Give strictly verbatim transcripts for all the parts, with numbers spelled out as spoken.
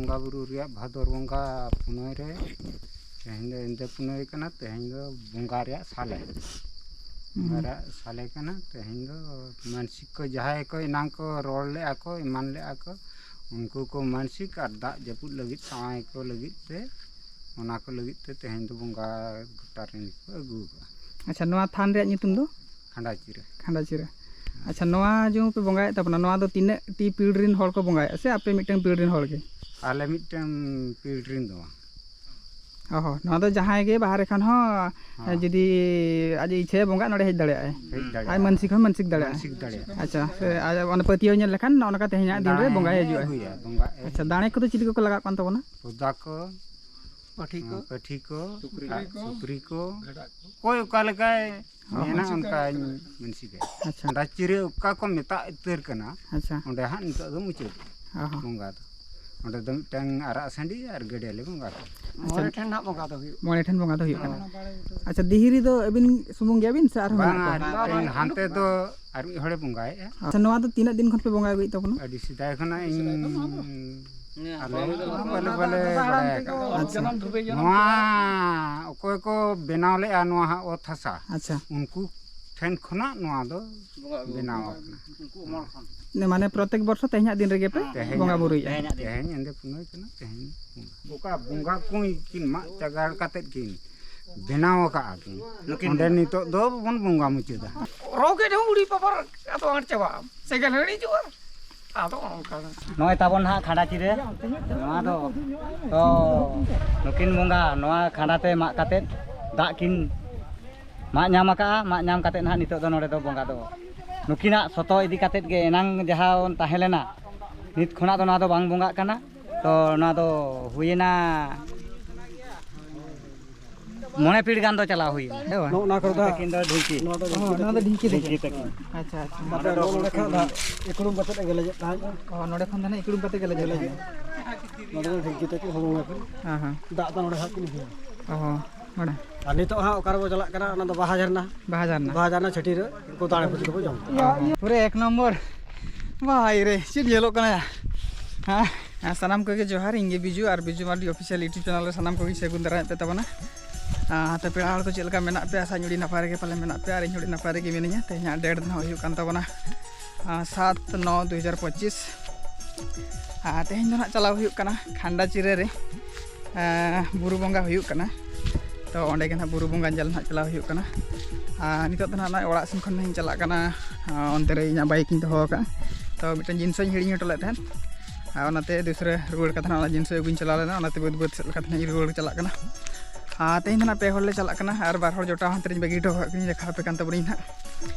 ᱵᱚᱸᱜᱟ ᱵᱩᱨᱩ ᱨᱮᱭᱟᱜ ᱵᱷᱟᱫᱚᱨ ᱵᱚᱸᱜᱟ ᱯᱩᱱᱟᱹᱭ ᱨᱮ, ᱛᱮᱦᱮᱧ ᱫᱚ ᱮᱱᱫᱮ ᱯᱩᱱᱟᱹᱭ ᱠᱟᱱᱟ, ᱛᱮᱦᱮᱧ ᱫᱚ ᱵᱚᱸᱜᱟ ᱨᱮᱭᱟᱜ ᱥᱟᱞᱮ, ᱵᱚᱸᱜᱟ ᱨᱮᱭᱟᱜ ᱥᱟᱞᱮ ᱠᱟᱱᱟ᱾ ᱛᱮᱦᱮᱧ ᱫᱚ ᱢᱟᱱᱥᱤᱠ ᱠᱚ, ᱡᱟᱦᱟᱸᱭ ᱠᱚ ᱮᱱᱟᱝ ᱠᱚ ᱨᱚᱲ ᱞᱮᱫᱼᱟ ᱠᱚ, ᱮᱢᱟᱱ ᱞᱮᱫᱼᱟ ᱠᱚ, ᱩᱱᱠᱩ ᱠᱚ ᱢᱟᱱᱥᱤᱠ ᱟᱨ ᱫᱟᱜ ᱡᱟᱹᱯᱩᱫ ᱞᱟᱹᱜᱤᱫ, ᱥᱟᱶᱟᱭ ᱠᱚ ᱞᱟᱹᱜᱤᱫ ᱛᱮ, ᱚᱱᱟ ᱠᱚ ᱞᱟᱹᱜᱤᱫ ᱛᱮ ᱛᱮᱦᱮᱧ ᱫᱚ ᱵᱚᱸᱜᱟ ᱜᱚᱴᱟ ᱨᱮᱱ ᱠᱚ ᱟᱹᱜᱩ ᱟᱠᱟᱫᱼᱟ᱾ ᱟᱪᱪᱷᱟ, ᱱᱚᱣᱟ ᱛᱷᱟᱱ ᱨᱮᱭᱟᱜ ᱧᱩᱛᱩᱢ ᱫᱚ? ᱠᱷᱟᱸᱰᱟ ᱪᱤᱨᱟᱹ᱾ ᱠᱷᱟᱸᱰᱟ ᱪᱤᱨᱟᱹ᱾ ᱟᱪᱪᱷᱟ, ᱱᱚᱣᱟ ᱡᱮᱢᱚᱱ ᱯᱮ ᱵᱚᱸᱜᱟᱭᱮᱫ ᱛᱟᱵᱚᱱᱟ, ᱱᱚᱣᱟ ᱫᱚ ᱛᱤᱱᱟᱹᱜ ᱴᱤ ᱯᱤᱲ ᱨᱮᱱ ᱦᱚᱲ ᱠᱚ ᱵᱚᱸᱜᱟᱭᱮᱫᱼᱟ, ᱥᱮ ᱟᱯᱮ ᱢᱤᱫᱴᱟᱝ ᱯᱤᱲ ᱨᱮᱱ ᱦᱚᱲ ᱜᱮ? ᱟᱞᱮ ᱢᱤᱫᱴᱟᱝ ᱯᱤᱲ ᱨᱮᱱ ᱫᱚ ᱵᱟᱝ᱾ ᱚ ᱦᱚᱸ, ᱱᱚᱣᱟ ᱫᱚ ᱡᱟᱦᱟᱸᱭ ᱜᱮ ᱵᱟᱦᱨᱮ ᱠᱷᱚᱱ ᱦᱚᱸ, ᱦᱮᱸ᱾ ᱡᱩᱫᱤ ᱟᱡ ᱤᱪᱪᱷᱟᱹᱭ ᱵᱚᱸᱜᱟ, ᱱᱚᱰᱮ ᱦᱮᱡ ᱫᱟᱲᱮᱭᱟᱜᱼᱟᱭ᱾ ᱦᱮᱡ ᱫᱟᱲᱮᱭᱟᱜᱼᱟ᱾ ᱟᱡ ᱢᱟᱹᱱᱥᱤᱠ ᱦᱚᱸ ᱢᱟᱹᱱᱥᱤᱠ ᱫᱟᱲᱮᱭᱟᱜᱼᱟ᱾ ᱢᱟᱹᱱᱥᱤᱠ ᱫᱟᱲᱮᱭᱟᱜᱼᱟ᱾ ᱟᱪᱪᱷᱟ, ᱥᱮ ᱟᱡ ᱚᱱᱟ ᱯᱟᱹᱛᱭᱟᱹᱣ ᱧᱮᱞ ᱞᱮᱠᱷᱟᱱ ᱱᱚᱜᱼᱚ ᱱᱚᱝᱠᱟ ᱛᱮᱦᱮᱧᱟᱜ ᱫᱤᱱ ᱨᱮ ᱫᱟᱲᱮ ᱵᱚᱸᱜᱟᱭ ᱦᱤᱡᱩᱜᱼᱟ᱾ ᱟᱹᱜᱩᱭᱟ, ᱵᱚᱸᱜᱟ ᱮ᱾ ᱟᱪᱪᱷᱟ, ᱫᱟᱲᱮ ᱠᱚᱫᱚ ᱪᱤᱞᱤ ᱠᱚᱠᱚ ᱞᱟᱜᱟᱜ ᱠᱟᱱ ᱛᱟᱵᱚᱱᱟ? ᱵᱚᱫᱟ ᱠᱚ, ᱯᱟᱹᱴᱷᱤ ᱠᱚ᱾ ᱯᱟᱹᱴᱷᱤ ᱠᱚ, ᱥᱩᱠᱨᱤ ᱟᱨ ᱠᱚ᱾ ᱥᱩᱠᱨᱤ ᱠᱚ᱾ ᱚᱠᱚᱭ ᱚᱠᱟ ᱞᱮᱠᱟᱭ ᱦᱚᱸ᱾ ᱢᱮᱱᱟ, ᱚᱱᱠᱟᱧ ᱢᱟᱹᱱᱥᱤᱠᱟ᱾ ᱟᱪᱪᱷᱟ᱾ ᱠᱷᱟᱸᱰᱟ ᱪᱤᱨᱟᱹ ᱚᱠᱟ ᱠᱚ ᱢᱮᱛᱟᱜ ᱩᱛᱟᱹᱨ ᱠᱟᱱᱟ, ᱟᱪᱪᱷᱟ᱾ ᱚᱸᱰᱮ ᱦᱟᱸᱜ ᱱᱤᱛᱚᱜ ᱫᱚ ᱢᱩᱪᱟᱹᱫ ᱚ ᱦᱚᱸ᱾ ᱵᱚᱸᱜᱟ ᱫᱚ᱾ ᱚᱸᱰᱮ ᱫᱚ ᱢᱤᱫᱴᱟᱝ ᱟᱨᱟᱜ ᱥᱟᱺᱰᱤ ᱟᱨ ᱜᱟᱹᱰᱭᱟᱹ ᱞᱮ ᱵᱚᱸᱜᱟ ᱠᱚᱣᱟ᱾ ᱟᱪᱪᱷᱟ᱾ ᱢᱚᱬᱮ ᱴᱷᱮᱱ ᱦᱟᱸᱜ ᱵᱚᱸᱜᱟ ᱫᱚ ᱦᱩᱭᱩᱜ ᱢᱚᱬᱮ ᱴᱷᱮᱱ ᱵᱚᱸᱜᱟ ᱫᱚ ᱦᱩᱭᱩᱜ ᱠᱟᱱᱟ᱾ ᱦᱚᱸ᱾ ᱟᱪᱪᱷᱟ, ᱫᱤᱦᱤᱨᱤ ᱫᱚ ᱟᱹᱵᱤᱱ ᱥᱩᱢᱩᱝ ᱜᱮᱭᱟᱵᱤᱱ ᱥᱮ ᱟᱨᱦᱚᱸ ᱵᱟᱝᱟ, ᱢᱮᱱᱟᱜ ᱠᱚᱣᱟ? ᱟᱨ ᱦᱟᱱᱛᱮ ᱫᱚ ᱟᱨ ᱢᱤᱫ ᱦᱚᱲᱮ ᱵᱚᱸᱜᱟᱭᱮᱫᱼᱟ᱾ ᱟᱪᱪᱷᱟ, ᱱᱚᱣᱟ ᱫᱚ ᱛᱤᱱᱟᱹᱜ ᱫᱤᱱ ᱠᱷᱚᱱ ᱯᱮ ᱵᱚᱸᱜᱟ ᱟᱹᱜᱩᱭᱮᱫ ᱛᱟᱵᱚᱱᱟ? ᱟᱹᱰᱤ ᱥᱮᱫᱟᱭ ᱠᱷᱚᱱᱟᱜ ᱤᱧ, ᱟᱞᱮ ᱵᱟᱞᱮ, ᱵᱟᱞᱮ ᱵᱟᱲᱟᱭ ᱟᱠᱟᱫᱼᱟ᱾ ᱟᱪᱪᱷᱟ᱾ ᱱᱚᱣᱟ ᱚᱠᱚᱭ ᱠᱚ ᱵᱮᱱᱟᱣ ᱞᱮᱫᱼᱟ ᱱᱚᱣᱟ ᱦᱟᱸᱜ ᱚᱛ ᱦᱟᱥᱟ, ᱟᱪᱪᱷᱟ᱾ ᱩᱱᱠᱩ ᱴᱷᱮᱱ ᱠᱷᱚᱱᱟᱜ ᱱᱚᱣᱟ ᱫᱚ ᱵᱮᱱᱟᱣ ᱟᱠᱟᱱᱟ᱾ ᱢᱟᱱᱮ ᱯᱨᱚᱛᱮᱠ ᱵᱚᱨᱥᱚ ᱛᱮᱦᱮᱧᱟᱜ ᱫᱤᱱ ᱨᱮᱜᱮ ᱯᱮ ᱛᱮᱦᱮᱧ, ᱵᱚᱸᱜᱟ ᱵᱩᱨᱩᱭᱮᱫᱼᱟ? ᱛᱮᱦᱮᱧ ᱮᱱᱫᱮ ᱯᱩᱱᱟᱹᱭ ᱠᱟᱱᱟ, ᱛᱮᱦᱮᱧ ᱵᱚᱸᱜᱟ᱾ ᱚᱠᱟ ᱵᱚᱸᱜᱟ ᱠᱚ ᱠᱤᱱ ᱢᱟᱜ ᱪᱟᱜᱟᱲ ᱠᱟᱛᱮᱫ ᱠᱤᱱ ᱵᱮᱱᱟᱣ ᱟᱠᱟᱫᱼᱟ ᱠᱤᱱ, ᱱᱩᱠᱤᱱ ᱚᱸᱰᱮ ᱫᱚ᱾ ᱱᱤᱛᱚᱜ ᱫᱚ ᱵᱚᱱ ᱵᱚᱸᱜᱟ ᱢᱩᱪᱟᱹᱫᱟ᱾ ᱨᱚ ᱜᱮ ᱰᱷᱮᱣᱲᱤ ᱵᱟᱵᱟᱨ ᱟᱫᱚ ᱟᱸᱴ ᱪᱟᱵᱟᱜᱼᱟ, ᱥᱮᱸᱜᱮᱞ ᱦᱤᱲᱤᱡᱚᱜᱼᱟ᱾ ᱟᱫᱚ ᱚᱱᱠᱟ ᱫᱚ᱾ ᱱᱚᱜᱼᱚᱭ ᱛᱟᱵᱚᱱ ᱱᱟᱦᱟᱜ ᱠᱷᱟᱸᱰᱟ ᱪᱤᱨᱟᱹ, ᱱᱚᱣᱟ ᱫᱚ ᱛᱚ ᱱᱩᱠᱤᱱ ᱵᱚᱸᱜᱟ ᱱᱚᱣᱟ ᱠᱷᱟᱸᱰᱟ ᱛᱮ ᱢᱟᱜ ᱠᱟᱛᱮᱫ ᱫᱟᱜ ᱠᱤᱱ ᱢᱟᱜ ᱧᱟᱢ ᱟᱠᱟᱫᱼᱟ᱾ ᱢᱟᱜ ᱧᱟᱢ ᱠᱟᱛᱮᱫ ᱱᱟᱦᱟᱜ ᱱᱤᱛᱚᱜ ᱫᱚ ᱱᱚᱰᱮ ᱫᱚ ᱵᱚᱸᱜᱟ ᱫᱚ ᱱᱩᱠᱤᱱᱟᱜ ᱥᱚᱛᱚ ᱤᱫᱤ ᱠᱟᱛᱮᱫ ᱜᱮ ᱮᱱᱟᱝ ᱡᱟᱦᱟᱸ ᱛᱟᱦᱮᱸ ᱞᱮᱱᱟ, ᱱᱤᱛ ᱠᱷᱚᱱᱟᱜ ᱫᱚ ᱱᱚᱣᱟ ᱫᱚ ᱵᱟᱝ ᱵᱚᱸᱜᱟᱜ ᱠᱟᱱᱟ᱾ ᱛᱚ ᱱᱚᱣᱟ ᱫᱚ ᱦᱩᱭᱮᱱᱟ ᱢᱚᱬᱮ ᱯᱤᱲ ᱜᱟᱱ ᱫᱚ ᱪᱟᱞᱟᱣ ᱦᱩᱭᱮᱱᱟ᱾ ᱦᱮᱸ ᱵᱟᱝ? ᱱᱚᱜᱼᱚ ᱱᱚᱣᱟ ᱠᱚᱨᱮ ᱫᱚ ᱛᱟᱹᱠᱤᱱ ᱫᱚ ᱰᱷᱤᱝᱠᱤ᱾ ᱚ, ᱱᱚᱣᱟ ᱫᱚ ᱰᱷᱤᱝᱠᱤ ᱛᱟᱹᱠᱤᱱ᱾ ᱰᱷᱤᱝᱠᱤ ᱛᱟᱹᱠᱤᱱ᱾ ᱟᱪᱪᱷᱟ, ᱟᱪᱪᱷᱟ᱾ ᱱᱚᱰᱮ ᱫᱚ ᱱᱚᱰᱮ ᱠᱷᱚᱱ ᱫᱚ ᱤᱠᱲᱩᱢ ᱠᱟᱛᱮ ᱜᱮ ᱞᱮᱡᱮᱫ ᱛᱟᱦᱮᱸᱫ᱾ ᱚ, ᱱᱚᱰᱮ ᱠᱷᱚᱱ ᱫᱚ ᱱᱟᱜ ᱤᱠᱲᱩᱢ ᱠᱟᱛᱮ ᱜᱮ ᱞᱮᱡᱮᱫ ᱛᱟᱦᱮᱸᱫ᱾ ᱱᱚᱰᱮ ᱫᱚ ᱰᱷᱤᱝᱠᱤ ᱛᱟᱹᱠᱤᱱ ᱦᱚᱞᱚᱝ ᱟᱹᱠᱤᱱ᱾ ᱦᱮᱸ, ᱦᱮᱸ᱾ ᱫᱟᱜ ᱫᱚ ᱱᱚᱰᱮ ᱦᱟᱸᱜ ᱠᱤᱱ ᱤᱫᱤᱭᱟ᱾ ᱚ, ᱱᱚᱰᱮ᱾ ᱟᱨ ᱱᱤᱛᱚᱜ ᱦᱟᱸᱜ ᱚᱠᱟ ᱨᱮᱵᱚ ᱪᱟᱞᱟᱜ ᱠᱟᱱᱟ, ᱚᱱᱟ ᱫᱚ ᱵᱟᱦᱟ ᱡᱷᱟᱨᱱᱟ᱾ ᱵᱟᱦᱟ ᱡᱷᱟᱨᱱᱟ᱾ ᱵᱟᱦᱟ ᱡᱷᱟᱨᱱᱟ ᱪᱷᱟᱹᱴᱤ ᱨᱮ ᱩᱱᱠᱩ ᱫᱟᱲᱮ ᱯᱩᱛᱤ ᱠᱚᱵᱚ ᱡᱚᱢ ᱠᱚᱣᱟ᱾ ᱚ, ᱯᱩᱨᱟᱹ ᱮᱠ ᱱᱚᱢᱵᱚᱨ᱾ ᱵᱷᱟᱭ ᱨᱮ, ᱪᱮᱫ ᱧᱮᱞᱚᱜ ᱠᱟᱱᱟ ᱭᱟ? ᱦᱮᱸ? ᱟᱨ ᱥᱟᱱᱟᱢ ᱠᱚᱜᱮ ᱡᱚᱦᱟᱨ, ᱤᱧ ᱜᱮ ᱵᱤᱡᱩ, ᱟᱨ ᱵᱤᱡᱩ ᱢᱟᱨᱰᱤ ᱚᱯᱷᱤᱥᱤᱭᱟᱞ YouTube ᱪᱮᱱᱮᱞ ᱨᱮ ᱥᱟᱱᱟᱢ ᱠᱚᱜᱮ ᱥᱟᱹᱜᱩᱱ ᱫᱟᱨᱟᱢᱮᱫ ᱯᱮ ᱛᱟᱵᱚᱱᱟ᱾ ᱟᱨ ᱛᱚ ᱯᱮᱲᱟ ᱦᱚᱲ ᱠᱚ ᱪᱮᱫ ᱞᱮᱠᱟ ᱢᱮᱱᱟᱜ ᱯᱮᱭᱟ? ᱟᱥᱟᱧ ᱟᱹᱰᱤ ᱱᱟᱯᱟᱭ ᱨᱮᱜᱮ ᱯᱟᱞᱮ ᱢᱮᱱᱟᱜ ᱯᱮᱭᱟ, ᱟᱨ ᱤᱧ ᱦᱚᱸ ᱟᱹᱰᱤ ᱱᱟᱯᱟᱭ ᱨᱮᱜᱮ ᱢᱤᱱᱟᱹᱧᱟ᱾ ᱛᱮᱦᱮᱧᱟᱜ ᱰᱮᱴ ᱫᱚ ᱱᱟᱦᱟᱜ ᱦᱩᱭᱩᱜ ᱠᱟᱱ ᱛᱟᱵᱚᱱᱟ ᱥᱟᱛ ᱱᱚ ᱫᱩ ᱦᱟᱡᱟᱨ ᱯᱚᱸᱪᱤᱥ᱾ ᱟᱨ ᱛᱮᱦᱮᱧ ᱫᱚ ᱱᱟᱦᱟᱜ ᱪᱟᱞᱟᱣ ᱦᱩᱭᱩᱜ ᱠᱟᱱᱟ ᱠᱷᱟᱱᱰᱟ ᱪᱤᱨᱟᱹ ᱨᱮ, ᱟᱨ ᱵᱩᱨᱩ ᱵᱚᱸᱜᱟ ᱦᱩᱭᱩᱜ ᱠᱟᱱᱟ᱾ ᱛᱚ ᱚᱸᱰᱮ ᱜᱮ ᱱᱟᱦᱟᱜ ᱵᱩᱨᱩ ᱵᱚᱸᱜᱟ ᱧᱮᱞ ᱱᱟᱦᱟᱜ ᱪᱟᱞᱟᱣ ᱦᱩᱭᱩᱜ ᱠᱟᱱᱟ᱾ ᱟᱨ ᱱᱤᱛᱚᱜ ᱫᱚ ᱱᱟᱦᱟᱜ ᱱᱚᱜᱼᱚᱭ ᱚᱲᱟᱜ ᱥᱮᱱ ᱠᱷᱚᱱ ᱱᱟᱦᱟᱜ ᱤᱧ ᱪᱟᱞᱟᱜ ᱠᱟᱱᱟ᱾ ᱟᱨ ᱚᱱᱛᱮ ᱨᱮ ᱤᱧᱟᱹᱜ ᱵᱟᱭᱤᱠ ᱤᱧ ᱫᱚᱦᱚ ᱟᱠᱟᱫᱼᱟ᱾ ᱛᱚ ᱢᱤᱫᱴᱮᱱ ᱡᱤᱱᱤᱥ ᱤᱧ ᱦᱤᱲᱤᱧ ᱦᱚᱴᱚ ᱞᱮᱫ ᱛᱟᱦᱮᱸᱫ, ᱟᱨ ᱚᱱᱟᱛᱮ ᱫᱩᱥᱨᱟᱹ ᱨᱩᱣᱟᱹᱲ ᱠᱟᱛᱮ ᱱᱟᱦᱟᱜ ᱚᱱᱟ ᱡᱤᱱᱤᱥ ᱟᱹᱜᱩᱧ ᱪᱟᱞᱟᱣ ᱞᱮᱱᱟ᱾ ᱚᱱᱟᱛᱮ ᱵᱟᱹᱫᱽ ᱵᱟᱹᱫᱽ ᱥᱮᱫ ᱞᱮᱠᱟ ᱛᱮ ᱱᱟᱦᱟᱜ ᱤᱧ ᱨᱩᱣᱟᱹᱲ ᱪᱟᱞᱟᱜ ᱠᱟᱱᱟ᱾ ᱟᱨ ᱛᱮᱦᱮᱧ ᱫᱚ ᱱᱟᱦᱟᱜ ᱯᱮ ᱦᱚᱲ ᱞᱮ ᱪᱟᱞᱟᱜ ᱠᱟᱱᱟ, ᱟᱨ ᱵᱟᱨ ᱦᱚᱲ ᱡᱚᱴᱟᱣ ᱦᱟᱱᱛᱮ ᱨᱤᱧ ᱵᱟᱹᱜᱤ ᱦᱚᱴᱚ ᱠᱟᱜ ᱠᱤᱱᱟᱹᱧ, ᱫᱮᱠᱷᱟᱣ ᱟᱯᱮ ᱠᱟᱱ ᱛᱟᱵᱚᱱᱟᱹᱧ ᱱᱟᱦᱟᱜ᱾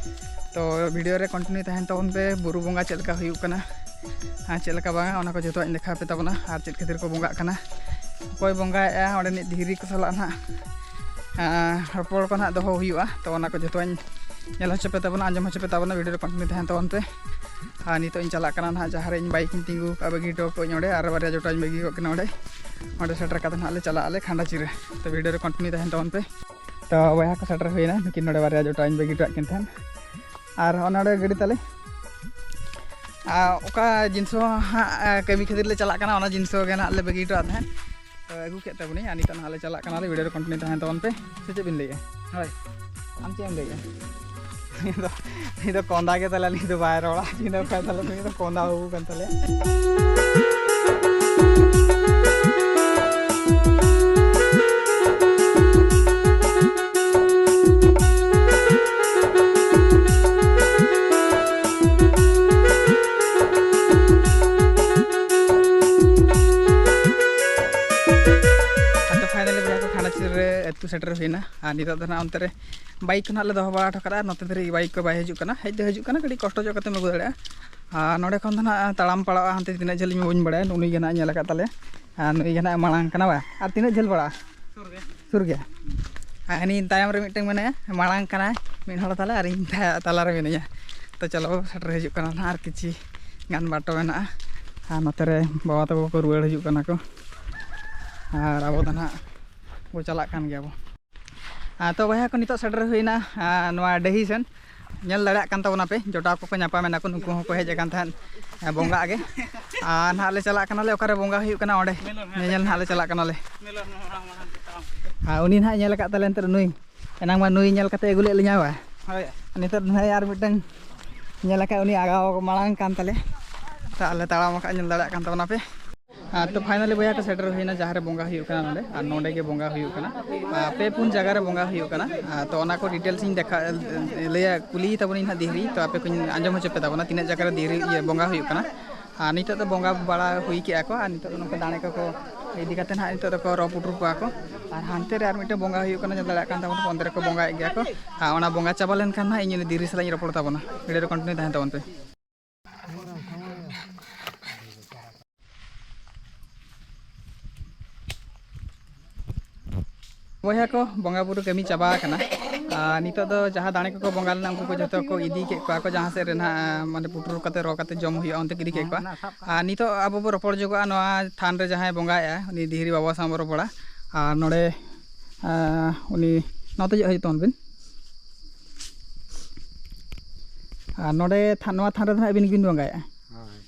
ᱛᱚ ᱵᱷᱤᱰᱤᱭᱳ ᱨᱮ ᱠᱚᱱᱴᱤᱱᱤᱭᱩ ᱛᱟᱦᱮᱱ ᱛᱟᱵᱚᱱ ᱯᱮ, ᱵᱩᱨᱩ ᱵᱚᱸᱜᱟ ᱪᱮᱫ ᱞᱮᱠᱟ ᱦᱩᱭᱩᱜ ᱠᱟᱱᱟ ᱟᱨ ᱪᱮᱫ ᱞᱮᱠᱟ ᱵᱟᱝᱟ, ᱚᱱᱟ ᱠᱚ ᱡᱚᱛᱚᱣᱟᱜ ᱤᱧ ᱫᱮᱠᱷᱟᱣ ᱟᱯᱮ ᱛᱟᱵᱚᱱᱟ᱾ ᱟᱨ ᱪᱮᱫ ᱠᱷᱟᱹᱛᱤᱨ ᱠᱚ ᱵᱚᱸᱜᱟᱜ ᱠᱟᱱᱟ, ᱚᱠᱚᱭ ᱵᱚᱸᱜᱟᱭᱮᱫᱼᱟ, ᱚᱸᱰᱮᱱᱤᱡ ᱫᱷᱤᱨᱤ ᱠᱚ ᱥᱟᱞᱟᱜ ᱱᱟᱦᱟᱜ, ᱟᱨ ᱨᱚᱯᱚᱲ ᱠᱚ ᱱᱟᱦᱟᱜ ᱫᱚᱦᱚ ᱦᱩᱭᱩᱜᱼᱟ᱾ ᱛᱚ ᱚᱱᱟ ᱠᱚ ᱡᱚᱛᱚᱣᱟᱜ ᱤᱧ ᱧᱮᱞ ᱦᱚᱪᱚ ᱯᱮ ᱛᱟᱵᱚᱱᱟ, ᱟᱸᱡᱚᱢ ᱦᱚᱪᱚ ᱯᱮ ᱛᱟᱵᱚᱱᱟ, ᱵᱷᱤᱰᱤᱭᱳ ᱨᱮ ᱠᱚᱱᱴᱤᱱᱤᱭᱩ ᱛᱟᱦᱮᱱ ᱛᱟᱵᱚᱱ ᱯᱮ᱾ ᱟᱨ ᱱᱤᱛᱚᱜ ᱤᱧ ᱪᱟᱞᱟᱜ ᱠᱟᱱᱟ ᱱᱟᱦᱟᱜ, ᱡᱟᱦᱟᱸ ᱨᱮ ᱤᱧ ᱵᱟᱭᱤᱠ ᱤᱧ ᱛᱤᱸᱜᱩ ᱠᱟᱜᱼᱟ, ᱵᱟᱹᱜᱤ ᱦᱚᱴᱚ ᱠᱟᱜᱼᱟᱹᱧ ᱚᱸᱰᱮ, ᱟᱨ ᱵᱟᱨᱭᱟ ᱡᱚᱴᱟᱣ ᱤᱧ ᱵᱟᱹᱜᱤ ᱠᱟᱜ ᱠᱤᱱᱟ ᱚᱸᱰᱮ᱾ ᱚᱸᱰᱮ ᱥᱮᱴᱮᱨ ᱠᱟᱛᱮ ᱱᱟᱦᱟᱜ ᱞᱮ ᱪᱟᱞᱟᱜ ᱟᱞᱮ ᱠᱷᱟᱸᱰᱟ ᱪᱤᱨᱟᱹ᱾ ᱛᱚ ᱵᱷᱤᱰᱤᱭᱳ ᱨᱮ ᱠᱚᱱᱴᱤᱱᱤᱭᱩ ᱛᱟᱦᱮᱱ ᱛᱟᱵᱚᱱ ᱯᱮ᱾ ᱛᱚ ᱵᱚᱭᱦᱟ ᱠᱚ ᱥᱮᱴᱮᱨ ᱦᱩᱭᱱᱟ, ᱱᱩᱠᱤᱱ ᱱᱚᱰᱮ ᱵᱟᱨᱭᱟ ᱡᱚᱴᱟᱣ ᱤᱧ ᱵᱟᱹᱜᱤ ᱦᱚᱴᱚ ᱠᱟᱜ ᱠᱤᱱ ᱛᱟᱦᱮᱱ᱾ ᱟᱨ ᱚᱱᱟ ᱱᱚᱰᱮ ᱜᱟᱹᱰᱤ ᱛᱟᱞᱮ, ᱟᱨ ᱚᱠᱟ ᱡᱤᱱᱤᱥ ᱦᱚᱸ ᱦᱟᱸᱜ, ᱟᱨ ᱠᱟᱹᱢᱤ ᱠᱷᱟᱹᱛᱤᱨ ᱞᱮ ᱪᱟᱞᱟᱜ ᱠᱟᱱᱟ, ᱚᱱᱟ ᱡᱤᱱᱤᱥ ᱜᱮ ᱱᱟᱦᱟᱜ ᱞᱮ ᱵᱟᱹᱜᱤ ᱦᱚᱴᱚ ᱟᱫ ᱛᱟᱦᱮᱸᱫ᱾ ᱛᱚ ᱟᱹᱜᱩ ᱠᱮᱫ ᱛᱟᱵᱚᱱᱟᱹᱧ, ᱟᱨ ᱱᱤᱛᱚᱜ ᱱᱟᱦᱟᱜ ᱞᱮ ᱪᱟᱞᱟᱜ ᱠᱟᱱᱟ, ᱵᱷᱤᱰᱤᱭᱳ ᱨᱮ ᱠᱚᱱᱴᱤᱱᱤᱭᱩ ᱛᱟᱦᱮᱱ ᱛᱟᱵᱚᱱ ᱯᱮ᱾ ᱥᱮ ᱪᱮᱫ ᱵᱤᱱ ᱞᱟᱹᱭᱮᱫᱼᱟ? ᱦᱳᱭ᱾ ᱟᱢ ᱪᱮᱫ ᱮᱢ ᱞᱟᱹᱭᱮᱫᱼᱟ? ᱩᱱᱤ ᱫᱚ, ᱩᱱᱤ ᱫᱚ ᱠᱚᱸᱫᱟ ᱜᱮ ᱛᱟᱞᱮ, ᱩᱱᱤ ᱫᱚ ᱵᱟᱭ ᱨᱚᱲᱟ᱾ ᱩᱱᱤ ᱫᱚ ᱚᱠᱚᱭ ᱛᱟᱞᱮ? ᱩᱱᱤ ᱫᱚ ᱠᱚᱸᱫᱟ ᱵᱟᱹᱵᱩ ᱠᱟᱱ ᱛᱟᱞᱮᱭᱟ᱾ ᱟᱫᱚ ᱯᱷᱟᱭᱱᱟᱞᱤ ᱵᱚᱭᱦᱟ ᱠᱚ ᱠᱷᱟᱸᱰᱟ ᱪᱤᱨ ᱨᱮ ᱟᱹᱛᱩ ᱥᱮᱴᱮᱨ ᱦᱩᱭᱱᱟ᱾ ᱟᱨ ᱱᱤᱛᱚᱜ ᱫᱚ ᱱᱟᱦᱟᱜ ᱚᱱᱛᱮ ᱨᱮ ᱵᱟᱭᱤᱠ ᱠᱚ ᱱᱟᱦᱟᱜ ᱞᱮ ᱫᱚᱦᱚ ᱵᱟᱲᱟ ᱦᱚᱴᱚ ᱠᱟᱫᱟ᱾ ᱟᱨ ᱱᱚᱛᱮ ᱫᱷᱟᱹᱨᱤᱡ ᱵᱟᱭᱤᱠ ᱠᱚ ᱵᱟᱭ ᱦᱤᱡᱩᱜ ᱠᱟᱱᱟ, ᱦᱮᱡ ᱫᱚ ᱦᱤᱡᱩᱜ ᱠᱟᱱᱟ, ᱠᱟᱹᱴᱤᱡ ᱠᱚᱥᱴᱚ ᱧᱚᱜ ᱠᱟᱛᱮᱢ ᱟᱹᱜᱩ ᱫᱟᱲᱮᱭᱟᱜᱼᱟ᱾ ᱟᱨ ᱱᱚᱸᱰᱮ ᱠᱷᱚᱱ ᱫᱚ ᱱᱟᱦᱟᱜ ᱛᱟᱲᱟᱢ ᱯᱟᱲᱟᱜᱼᱟ, ᱦᱟᱱᱛᱮ ᱛᱤᱱᱟᱹᱜ ᱡᱷᱟᱹᱞ ᱤᱧ ᱵᱟᱹᱧ ᱵᱟᱲᱟᱭᱟ᱾ ᱱᱩᱭ ᱜᱮ ᱱᱟᱦᱟᱜ ᱧᱮᱞ ᱟᱠᱟᱫ ᱛᱟᱞᱮᱭᱟ, ᱟᱨ ᱱᱩᱭ ᱜᱮ ᱱᱟᱦᱟᱜ ᱢᱟᱲᱟᱝ ᱠᱟᱱᱟ ᱵᱟ? ᱟᱨ ᱛᱤᱱᱟᱹᱜ ᱡᱷᱟᱹᱞ ᱯᱟᱲᱟᱜᱼᱟ? ᱥᱩᱨ ᱜᱮ᱾ ᱥᱩᱨ ᱜᱮᱭᱟ᱾ ᱟᱨ ᱦᱟᱹᱱᱤ ᱛᱟᱭᱚᱢ ᱨᱮ ᱢᱤᱫᱴᱟᱝ ᱢᱮᱱᱟᱭᱟ, ᱢᱟᱲᱟᱝ ᱠᱟᱱᱟᱭ ᱢᱤᱫ ᱦᱚᱲ ᱛᱟᱞᱮ, ᱟᱨ ᱤᱧ ᱛᱟ-, ᱛᱟᱞᱟᱨᱮ ᱢᱤᱱᱟᱹᱧᱟ᱾ ᱛᱚ ᱪᱚᱞᱚ, ᱥᱮᱴᱮᱨ ᱦᱤᱡᱩᱜ ᱠᱟᱱᱟ ᱱᱟᱦᱟᱜ, ᱟᱨ ᱠᱤᱪᱷᱤ ᱜᱟᱱ ᱵᱟᱴᱚ ᱢᱮᱱᱟᱜᱼᱟ᱾ ᱟᱨ ᱱᱚᱛᱮ ᱨᱮ ᱵᱟᱵᱟ ᱛᱟᱠᱚ ᱠᱚ ᱨᱩᱣᱟᱹᱲ ᱦᱤᱡᱩᱜ ᱠᱟᱱᱟ ᱠᱚ, ᱟᱨ ᱟᱵᱚ ᱫᱚ ᱱᱟᱦᱟᱜ ᱵᱚ ᱪᱟᱞᱟᱜ ᱠᱟᱱ ᱜᱮᱭᱟ ᱵᱚ᱾ ᱟᱨ ᱛᱚ ᱵᱚᱭᱦᱟ ᱠᱚ, ᱱᱤᱛᱚᱜ ᱥᱮᱴᱮᱨ ᱦᱩᱭᱱᱟ, ᱟᱨ ᱱᱚᱣᱟ ᱰᱟᱹᱦᱤ ᱥᱮᱱ᱾ ᱧᱮᱞ ᱫᱟᱲᱮᱭᱟᱜ ᱠᱟᱱ ᱛᱟᱵᱚᱱᱟᱯᱮ, ᱡᱚᱴᱟᱣ ᱠᱚᱠᱚ ᱧᱟᱯᱟᱢ ᱮᱱᱟ ᱠᱚ, ᱱᱩᱠᱩ ᱦᱚᱸᱠᱚ ᱦᱮᱡ ᱟᱠᱟᱱ ᱛᱟᱦᱮᱸᱫ, ᱮ, ᱵᱚᱸᱜᱟᱜ ᱜᱮ᱾ ᱟᱨ ᱱᱟᱦᱟᱜ ᱞᱮ ᱪᱟᱞᱟᱜ ᱠᱟᱱᱟᱞᱮ, ᱚᱠᱟᱨᱮ ᱵᱚᱸᱜᱟ ᱦᱩᱭᱩᱜ ᱠᱟᱱᱟ ᱚᱸᱰᱮ ᱧᱮᱧᱮᱞ ᱱᱟᱦᱟᱜ ᱞᱮ ᱪᱟᱞᱟᱜ ᱠᱟᱱᱟᱞᱮ᱾ ᱟᱨ ᱩᱱᱤ ᱱᱟᱦᱟᱜ ᱧᱮᱞ ᱟᱠᱟᱫ ᱛᱟᱞᱮ ᱮᱱᱛᱮ ᱱᱩᱭ, ᱮᱱᱟᱝ ᱢᱟ ᱱᱩᱭ ᱧᱮᱞ ᱠᱟᱛᱮ ᱟᱹᱜᱩ ᱞᱮᱫ ᱞᱤᱧᱟ ᱵᱟ᱾ ᱦᱳᱭ᱾ ᱱᱤᱛᱚᱜ ᱱᱟᱦᱟᱜ ᱟᱨ ᱢᱤᱫᱴᱟᱝ ᱧᱮᱞ ᱟᱠᱟᱫ, ᱩᱱᱤ ᱟᱜᱟᱣ ᱢᱟᱲᱟᱝ ᱠᱟᱱ ᱛᱟᱞᱮ᱾ ᱛᱚ ᱟᱞᱮ ᱛᱟᱲᱟᱢ ᱟᱠᱟᱫ, ᱧᱮᱞ ᱫᱟᱲᱮᱭᱟᱜ ᱠᱟᱱ ᱛᱟᱵᱚᱱᱟᱯᱮ᱾ ᱟᱨ ᱛᱚ finally ᱵᱚᱭᱦᱟ ᱠᱚ ᱥᱮᱴᱮᱨ ᱦᱩᱭᱱᱟ ᱡᱟᱦᱟᱸ ᱨᱮ ᱵᱚᱸᱜᱟ ᱦᱩᱭᱩᱜ ᱠᱟᱱᱟ ᱱᱚᱰᱮ, ᱟᱨ ᱱᱚᱰᱮ ᱜᱮ ᱵᱚᱸᱜᱟ ᱦᱩᱭᱩᱜ ᱠᱟᱱᱟ᱾ ᱟᱨ ᱯᱮ ᱯᱩᱱ ᱡᱟᱭᱜᱟ ᱨᱮ ᱵᱚᱸᱜᱟ ᱦᱩᱭᱩᱜ ᱠᱟᱱᱟ᱾ ᱟᱨ ᱛᱚ ᱚᱱᱟ ᱠᱚ details ᱤᱧ ᱫᱮᱠᱷᱟ, ᱞᱟᱹᱭᱟ, ᱠᱩᱞᱤ ᱛᱟᱵᱚᱱᱟᱹᱧ ᱦᱟᱸᱜ ᱫᱤᱦᱨᱤ, ᱛᱚ ᱟᱯᱮ ᱠᱚᱧ ᱟᱸᱡᱚᱢ ᱦᱚᱪᱚ ᱯᱮ ᱛᱟᱵᱚᱱᱟ ᱛᱤᱱᱟᱹᱜ ᱡᱟᱭᱜᱟ ᱨᱮ ᱫᱤᱦᱨᱤ, ᱤᱭᱟᱹ, ᱵᱚᱸᱜᱟ ᱦᱩᱭᱩᱜ ᱠᱟᱱᱟ᱾ ᱟᱨ ᱱᱤᱛᱚᱜ ᱫᱚ ᱵᱚᱸᱜᱟ ᱵᱟᱲᱟ ᱦᱩᱭ ᱠᱮᱜᱼᱟ ᱠᱚ, ᱟᱨ ᱱᱤᱛᱚᱜ ᱫᱚ ᱱᱚᱝᱠᱟ ᱫᱟᱲᱮ ᱠᱚᱠᱚ ᱤᱫᱤ ᱠᱟᱛᱮ ᱦᱟᱸᱜ ᱱᱤᱛᱚᱜ ᱫᱚᱠᱚ ᱨᱚ ᱯᱩᱴᱩᱨ ᱠᱚᱣᱟ ᱠᱚ᱾ ᱟᱨ ᱦᱟᱱᱛᱮ ᱨᱮ ᱟᱨ ᱢᱤᱫᱴᱮᱱ ᱵᱚᱸᱜᱟ ᱦᱩᱭᱩᱜ ᱠᱟᱱᱟ, ᱧᱮᱞ ᱫᱟᱲᱮᱭᱟᱜ ᱠᱟᱱ ᱛᱟᱵᱚᱱ ᱯᱮ, ᱚᱱᱛᱮ ᱨᱮᱠᱚ ᱵᱚᱸᱜᱟᱭᱮᱫ ᱜᱮᱭᱟ ᱠᱚ᱾ ᱟᱨ ᱚᱱᱟ ᱵᱚᱸᱜᱟ ᱪᱟᱵᱟ ᱞᱮᱱᱠᱷᱟᱱ ᱦᱟᱸᱜ ᱤᱧ ᱩᱱᱤ ᱫᱤᱦᱨᱤ ᱥᱟᱞᱟᱜ ᱤᱧ ᱨᱚᱯᱚᱲ ᱛᱟᱵᱚᱱᱟ᱾ ᱵᱷᱤᱰᱤᱭᱳ ᱨᱮ continue ᱛᱟᱦᱮᱱ ᱛᱟᱵᱚᱱ ᱯᱮ᱾ ᱵᱚᱭᱦᱟ ᱠᱚ, ᱵᱚᱸᱜᱟ ᱵᱩᱨᱩ ᱠᱟᱹᱢᱤ ᱪᱟᱵᱟ ᱟᱠᱟᱱᱟ᱾ ᱟᱨ ᱱᱤᱛᱚᱜ ᱫᱚ ᱡᱟᱦᱟᱸ ᱫᱟᱲᱮ ᱠᱚᱠᱚ ᱵᱚᱸᱜᱟ ᱞᱮᱱᱟ, ᱩᱱᱠᱩ ᱠᱚ ᱡᱚᱛᱚ ᱠᱚ ᱤᱫᱤ ᱠᱮᱫ ᱠᱚᱣᱟ ᱠᱚ ᱡᱟᱦᱟᱸ ᱥᱮᱫ ᱨᱮ ᱱᱟᱦᱟᱜ, ᱢᱟᱱᱮ, ᱯᱩᱴᱩᱨ ᱠᱟᱛᱮ, ᱨᱚ ᱠᱟᱛᱮ ᱡᱚᱢ ᱦᱩᱭᱩᱜᱼᱟ, ᱚᱱᱛᱮ ᱠᱚ ᱤᱫᱤ ᱠᱮᱫ ᱠᱚᱣᱟ᱾ ᱟᱨ ᱱᱤᱛᱚᱜ ᱟᱵᱚ ᱵᱚ ᱨᱚᱯᱚᱲ ᱡᱚᱜᱚᱜᱼᱟ ᱱᱚᱣᱟ ᱛᱷᱟᱱ ᱨᱮ ᱡᱟᱦᱟᱸᱭ ᱵᱚᱸᱜᱟᱭᱮᱫᱼᱟ, ᱩᱱᱤ ᱫᱤᱦᱨᱤ ᱵᱟᱵᱟ ᱥᱟᱶ ᱵᱚ ᱨᱚᱯᱚᱲᱟ᱾ ᱟᱨ ᱱᱚᱰᱮ, ᱟᱸ, ᱩᱱᱤ ᱱᱚᱛᱮ ᱦᱤᱡᱩᱜ ᱛᱟᱵᱚᱱ ᱵᱤᱱ᱾ ᱟᱨ ᱱᱚᱰᱮ ᱛᱷᱟ-, ᱱᱚᱣᱟ ᱛᱷᱟᱱ ᱨᱮᱫᱚ ᱦᱟᱸᱜ ᱟᱹᱵᱤᱱ ᱜᱮᱵᱤᱱ ᱵᱚᱸᱜᱟᱭᱮᱫᱼᱟ᱾ ᱦᱳᱭ᱾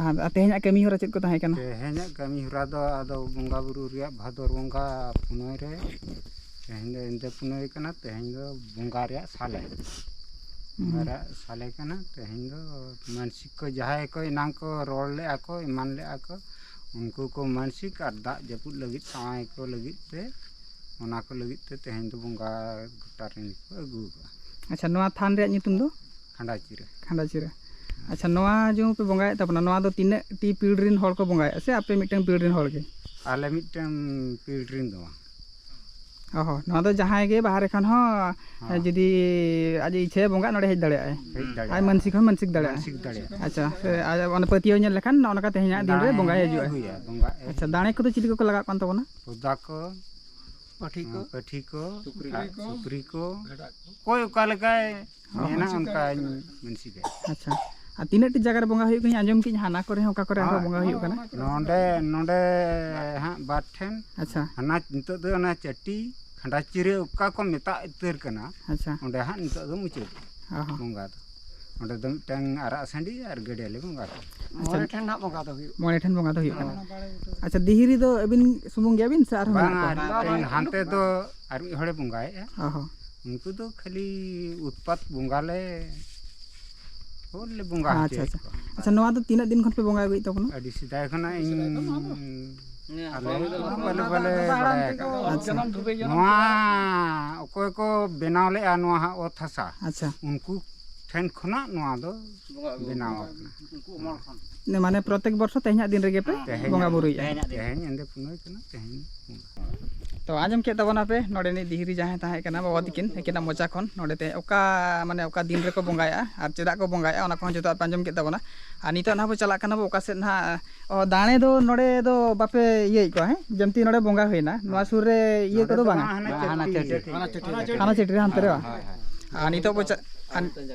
ᱟᱨ, ᱟᱨ ᱛᱮᱦᱮᱧᱟᱜ ᱠᱟᱹᱢᱤ ᱦᱚᱨᱟ ᱪᱮᱫ ᱠᱚ ᱛᱟᱦᱮᱸ ᱠᱟᱱᱟ? ᱛᱮᱦᱮᱧᱟᱜ ᱠᱟᱹᱢᱤ ᱦᱚᱨᱟ ᱫᱚ ᱟᱫᱚ ᱵᱚᱸᱜᱟ ᱵᱩᱨᱩ ᱨᱮᱭᱟᱜ ᱵᱷᱟᱫᱚᱨ ᱵᱚᱸᱜᱟ ᱯᱩᱱᱟᱹᱭ ᱨᱮ, ᱛᱮᱦᱮᱧ ᱫᱚ ᱮᱱᱫᱮ ᱯᱩᱱᱟᱹᱭ ᱠᱟᱱᱟ, ᱛᱮᱦᱮᱧ ᱫᱚ ᱵᱚᱸᱜᱟ ᱨᱮᱭᱟᱜ ᱥᱟᱞᱮ᱾ ᱦᱩᱸ᱾ ᱵᱚᱸᱜᱟ ᱨᱮᱭᱟᱜ ᱥᱟᱞᱮ ᱠᱟᱱᱟ᱾ ᱛᱮᱦᱮᱧ ᱫᱚ ᱢᱟᱱᱥᱤᱠ ᱠᱚ ᱡᱟᱦᱟᱸᱭ ᱠᱚ ᱮᱱᱟᱝ ᱠᱚ ᱨᱚᱲ ᱞᱮᱜᱼᱟ ᱠᱚ, ᱮᱢᱟᱱ ᱞᱮᱜᱼᱟ ᱠᱚ, ᱩᱱᱠᱩ ᱠᱚ ᱢᱟᱱᱥᱤᱠ ᱟᱨ ᱫᱟᱜ ᱡᱟᱹᱯᱩᱫ ᱞᱟᱹᱜᱤᱫ, ᱥᱟᱶᱟᱭ ᱠᱚ ᱞᱟᱹᱜᱤᱫ ᱛᱮ, ᱚᱱᱟ ᱠᱚ ᱞᱟᱹᱜᱤᱫ ᱛᱮ ᱛᱮᱦᱮᱧ ᱫᱚ ᱵᱚᱸᱜᱟ ᱜᱚᱴᱟ ᱨᱮᱱ ᱠᱚ ᱟᱹᱜᱩ ᱟᱠᱟᱫᱼᱟ᱾ ᱟᱪᱪᱷᱟ, ᱱᱚᱣᱟ ᱛᱷᱟᱱ ᱨᱮᱭᱟᱜ ᱧᱩᱛᱩᱢ ᱫᱚ? ᱠᱷᱟᱸᱰᱟ ᱪᱤᱨᱟᱹ᱾ ᱠᱷᱟᱸᱰᱟ ᱪᱤᱨᱟᱹ᱾ ᱟᱪᱪᱷᱟ, ᱱᱚᱣᱟ ᱡᱮᱢᱚᱱ ᱯᱮ ᱵᱚᱸᱜᱟᱭᱮᱫ ᱛᱟᱵᱚᱱᱟ, ᱱᱚᱣᱟ ᱫᱚ ᱛᱤᱱᱟᱹᱜ ᱴᱤ ᱯᱤᱲ ᱨᱮᱱ ᱦᱚᱲ ᱠᱚ ᱵᱚᱸᱜᱟᱭᱮᱫᱼᱟ ᱥᱮ ᱟᱯᱮ ᱢᱤᱫᱴᱟᱝ ᱯᱤᱲ ᱨᱮᱱ ᱦᱚᱲ ᱜᱮ? ᱟᱞᱮ ᱢᱤᱫᱴᱟᱝ ᱯᱤᱲ ᱨᱮᱱ ᱫᱚ ᱵᱟᱝ᱾ ᱚ ᱦᱚᱸ, ᱱᱚᱣᱟ ᱫᱚ ᱡᱟᱦᱟᱸᱭ ᱜᱮ ᱵᱟᱦᱨᱮ ᱠᱷᱚᱱ ᱦᱚᱸ, ᱦᱚᱸ᱾ ᱡᱩᱫᱤ ᱟᱡ ᱤᱪᱪᱷᱟᱹᱭᱟ ᱵᱚᱸᱜᱟᱜ, ᱱᱚᱰᱮ ᱦᱮᱡ ᱫᱟᱲᱮᱭᱟᱜᱼᱟᱭ᱾ ᱦᱮᱡ ᱫᱟᱲᱮᱭᱟᱜᱼᱟ᱾ ᱟᱡ ᱢᱟᱱᱥᱤᱠ ᱦᱚᱸ ᱢᱟᱱᱥᱤᱠ ᱫᱟᱲᱮᱭᱟᱜᱼᱟᱭ᱾ ᱢᱟᱱᱥᱤᱠ ᱫᱟᱲᱮᱭᱟᱜᱼᱟ᱾ ᱟᱪᱪᱷᱟ, ᱥᱮ ᱟᱡ ᱚᱱᱟ ᱯᱟᱹᱛᱭᱟᱹᱣ ᱧᱮᱞ ᱞᱮᱠᱷᱟᱱ ᱱᱚᱜᱼᱚ ᱱᱚᱝᱠᱟ ᱛᱮᱦᱮᱧᱟᱜ ᱫᱤᱱ ᱨᱮ ᱫᱟᱲᱮ ᱵᱚᱸᱜᱟᱭ ᱦᱤᱡᱩᱜᱼᱟᱭ᱾ ᱟᱹᱜᱩᱭᱟ, ᱵᱚᱸᱜᱟ ᱟᱪᱪᱷᱟ, ᱫᱟᱲᱮ ᱠᱚᱫᱚ ᱪᱤᱞᱤ ᱠᱚᱠᱚ ᱞᱟᱜᱟᱜ ᱠᱟᱱ ᱛᱟᱵᱚᱱᱟ? ᱵᱚᱫᱟ ᱠᱚ, ᱯᱟᱹᱴᱷᱤ ᱠᱚ, ᱯᱟᱹᱴᱷᱤ ᱠᱚ, ᱥᱩᱠᱨᱤ ᱟᱨ ᱠᱚ, ᱥᱩᱠᱨᱤ ᱠᱚ, ᱵᱷᱮᱰᱟ ᱠᱚ᱾ ᱚᱠᱚᱭ ᱚᱠᱟ ᱞᱮᱠᱟᱭ ᱦᱚᱸ᱾ ᱢᱮᱱᱟ, ᱚᱱᱠᱟᱧ ᱢᱟᱹᱱᱥᱤᱠᱟ᱾ ᱟᱪᱪᱷᱟ, ᱟᱨ ᱛᱤᱱᱟᱹᱜ ᱴᱤ ᱡᱟᱭᱜᱟ ᱨᱮ ᱵᱚᱸᱜᱟ ᱦᱩᱭᱩᱜ ᱠᱟᱱᱟ? ᱟᱸᱡᱚᱢ ᱠᱤᱧ ᱦᱟᱱᱟ ᱠᱚᱨᱮ ᱦᱚᱸ, ᱚᱠᱟ ᱠᱚᱨᱮ ᱟᱨᱦᱚᱸ ᱦᱳᱭ᱾ ᱵᱚᱸᱜᱟ ᱦᱩᱭᱩᱜ ᱠᱟᱱᱟ? ᱱᱚᱰᱮ, ᱱᱚᱰᱮ ᱦᱟᱸᱜ ᱵᱟᱨ ᱴᱷᱮᱱ᱾ ᱟᱪᱪᱷᱟ᱾ ᱦᱟᱱᱟ ᱱᱤᱛᱚᱜ ᱫᱚ ᱚᱱᱟ ᱪᱟᱹᱴᱤ ᱠᱷᱟᱸᱰᱟ ᱪᱤᱨᱟᱹ ᱚᱠᱟ ᱠᱚ ᱢᱮᱛᱟᱜ ᱩᱛᱟᱹᱨ ᱠᱟᱱᱟ, ᱟᱪᱪᱷᱟ᱾ ᱚᱸᱰᱮ ᱦᱟᱸᱜ ᱱᱤᱛᱚᱜ ᱫᱚ ᱢᱩᱪᱟᱹᱫ᱾ ᱚ ᱦᱚᱸ᱾ ᱵᱚᱸᱜᱟ ᱫᱚ᱾ ᱚᱸᱰᱮ ᱫᱚ ᱢᱤᱫᱴᱟᱝ ᱟᱨᱟᱜ ᱥᱟᱺᱰᱤ ᱟᱨ ᱜᱟᱹᱰᱭᱟᱹ ᱞᱮ ᱵᱚᱸᱜᱟ ᱠᱚᱣᱟ᱾ ᱢᱚᱬᱮ ᱴᱷᱮᱱ ᱱᱟᱜ ᱵᱚᱸᱜᱟ ᱫᱚ ᱦᱩᱭᱩᱜ ᱠᱟᱱᱟ᱾ ᱢᱚᱬᱮ ᱴᱷᱮᱱ ᱵᱚᱸᱜᱟ ᱫᱚ ᱦᱩᱭᱩᱜ ᱠᱟᱱᱟ᱾ ᱦᱳᱭ᱾ ᱟᱪᱪᱷᱟ, ᱫᱤᱦᱤᱨᱤ ᱫᱚ ᱟᱹᱵᱤᱱ ᱥᱩᱢᱩᱝ ᱜᱮᱭᱟᱵᱤᱱ ᱥᱮ ᱟᱨᱦᱚᱸ ᱢᱮᱱᱟᱜ ᱵᱟᱝᱟ, ᱠᱚᱣᱟ? ᱟᱨ ᱢᱤᱫᱴᱟᱝ ᱦᱟᱱᱛᱮ ᱫᱚ ᱟᱨ ᱢᱤᱫ ᱦᱚᱲᱮ ᱵᱚᱸᱜᱟᱭᱮᱫᱼᱟ᱾ ᱚ ᱦᱚᱸ᱾ ᱩᱱᱠᱩ ᱫᱚ ᱠᱷᱟᱹᱞᱤ ᱩᱛᱯᱟᱛ ᱵᱚᱸᱜᱟ ᱞᱮ, ᱦᱳᱭ ᱞᱮ ᱵᱚᱸᱜᱟ ᱟᱪᱪᱷᱟ, ᱦᱚᱪᱚᱭᱮᱫ ᱟᱪᱪᱷᱟ᱾ ᱠᱚᱣᱟ᱾ ᱟᱪᱪᱷᱟ, ᱱᱚᱣᱟ ᱫᱚ ᱛᱤᱱᱟᱹᱜ ᱫᱤᱱ ᱠᱷᱚᱱ ᱯᱮ ᱵᱚᱸᱜᱟ ᱟᱹᱜᱩᱭᱮᱫ ᱛᱟᱵᱚᱱᱟ? ᱟᱹᱰᱤ ᱥᱮᱫᱟᱭ ᱠᱷᱚᱱᱟᱜ ᱤᱧ, ᱟᱞᱮ ᱦᱚᱸ ᱵᱟᱞᱮ, ᱵᱟᱞᱮ ᱵᱟᱲᱟᱭ ᱟᱠᱟᱫᱼᱟ᱾ ᱟᱪᱪᱷᱟ᱾ ᱱᱚᱣᱟ ᱚᱠᱚᱭ ᱠᱚ ᱵᱮᱱᱟᱣ ᱞᱮᱫᱼᱟ ᱱᱚᱣᱟ ᱦᱟᱸᱜ ᱚᱛ ᱦᱟᱥᱟ, ᱟᱪᱪᱷᱟ᱾ ᱩᱱᱠᱩ ᱴᱷᱮᱱ ᱠᱷᱚᱱᱟᱜ ᱱᱚᱣᱟ ᱫᱚ ᱵᱮᱱᱟᱣ ᱟᱠᱟᱱᱟ᱾ ᱩᱱᱠᱩ ᱚᱢᱚᱞ ᱠᱷᱚᱱ᱾ ᱢᱟᱱᱮ ᱯᱨᱚᱛᱮᱠ ᱵᱚᱨᱥᱚ ᱛᱮᱦᱮᱧᱟᱜ ᱫᱤᱱ ᱨᱮᱜᱮ ᱯᱮ ᱛᱮᱦᱮᱧ, ᱵᱚᱸᱜᱟ ᱵᱩᱨᱩᱭᱮᱫᱼᱟ? ᱛᱮᱦᱮᱧᱟᱜ ᱫᱤᱱ᱾ ᱛᱮᱦᱮᱧ ᱮᱱᱫᱮ ᱯᱩᱱᱟᱹᱭ ᱠᱟᱱᱟ, ᱛᱮᱦᱮᱧ ᱵᱚᱸᱜᱟ᱾ ᱛᱚ, ᱟᱸᱡᱚᱢ ᱠᱮᱫ ᱛᱟᱵᱚᱱᱟᱯᱮ ᱱᱚᱰᱮᱱᱤᱡ ᱫᱤᱦᱤᱨᱤ ᱡᱟᱦᱟᱸᱭ ᱛᱟᱦᱮᱸ ᱠᱟᱱᱟ ᱵᱟᱵᱟ ᱛᱤᱠᱤᱱ, ᱟᱹᱠᱤᱱᱟᱜ ᱢᱚᱪᱟ ᱠᱷᱚᱱ ᱱᱚᱰᱮ ᱛᱮ ᱚᱠᱟ, ᱢᱟᱱᱮ, ᱚᱠᱟ ᱫᱤᱱ ᱨᱮᱠᱚ ᱵᱚᱸᱜᱟᱭᱟ ᱟᱨ ᱪᱮᱫᱟᱜ ᱠᱚ ᱵᱚᱸᱜᱟᱭᱟ, ᱚᱱᱟ ᱠᱚᱦᱚᱸ ᱡᱚᱛᱚᱣᱟᱜ ᱯᱮ ᱟᱸᱡᱚᱢ ᱠᱮᱫ ᱛᱟᱵᱚᱱᱟ᱾ ᱟᱨ ᱱᱤᱛᱚᱜ ᱱᱟᱦᱟᱜ ᱵᱚ ᱪᱟᱞᱟᱜ ᱠᱟᱱᱟ ᱵᱚ ᱚᱠᱟ ᱥᱮᱫ ᱱᱟᱦᱟᱜ? ᱚ, ᱫᱟᱲᱮ ᱫᱚ ᱱᱚᱰᱮ ᱫᱚ ᱵᱟᱯᱮ ᱤᱭᱟᱹᱭᱮᱫ ᱠᱚᱣᱟ, ᱦᱮᱸ? ᱡᱮᱢᱛᱤ ᱱᱚᱰᱮ ᱵᱚᱸᱜᱟ ᱦᱩᱭᱱᱟ, ᱱᱚᱣᱟ ᱥᱩᱨ ᱨᱮ ᱤᱭᱟᱹ ᱱᱚᱰᱮ ᱠᱚᱫᱚ ᱫᱚ ᱵᱟᱝᱟ? ᱵᱟᱝ, ᱦᱟᱱᱟ ᱦᱟᱱᱟ ᱪᱟᱹᱴᱤ᱾ ᱪᱟᱹᱴᱤ᱾ ᱦᱟᱱᱟ ᱪᱟᱹᱴᱤ ᱨᱮ ᱦᱟᱱᱛᱮ ᱨᱮ ᱵᱟᱝ? ᱦᱳᱭ, ᱦᱳᱭ᱾ ᱟᱨ ᱱᱤᱛᱚᱜ ᱵᱚ ᱪᱟ-, ᱟᱨ,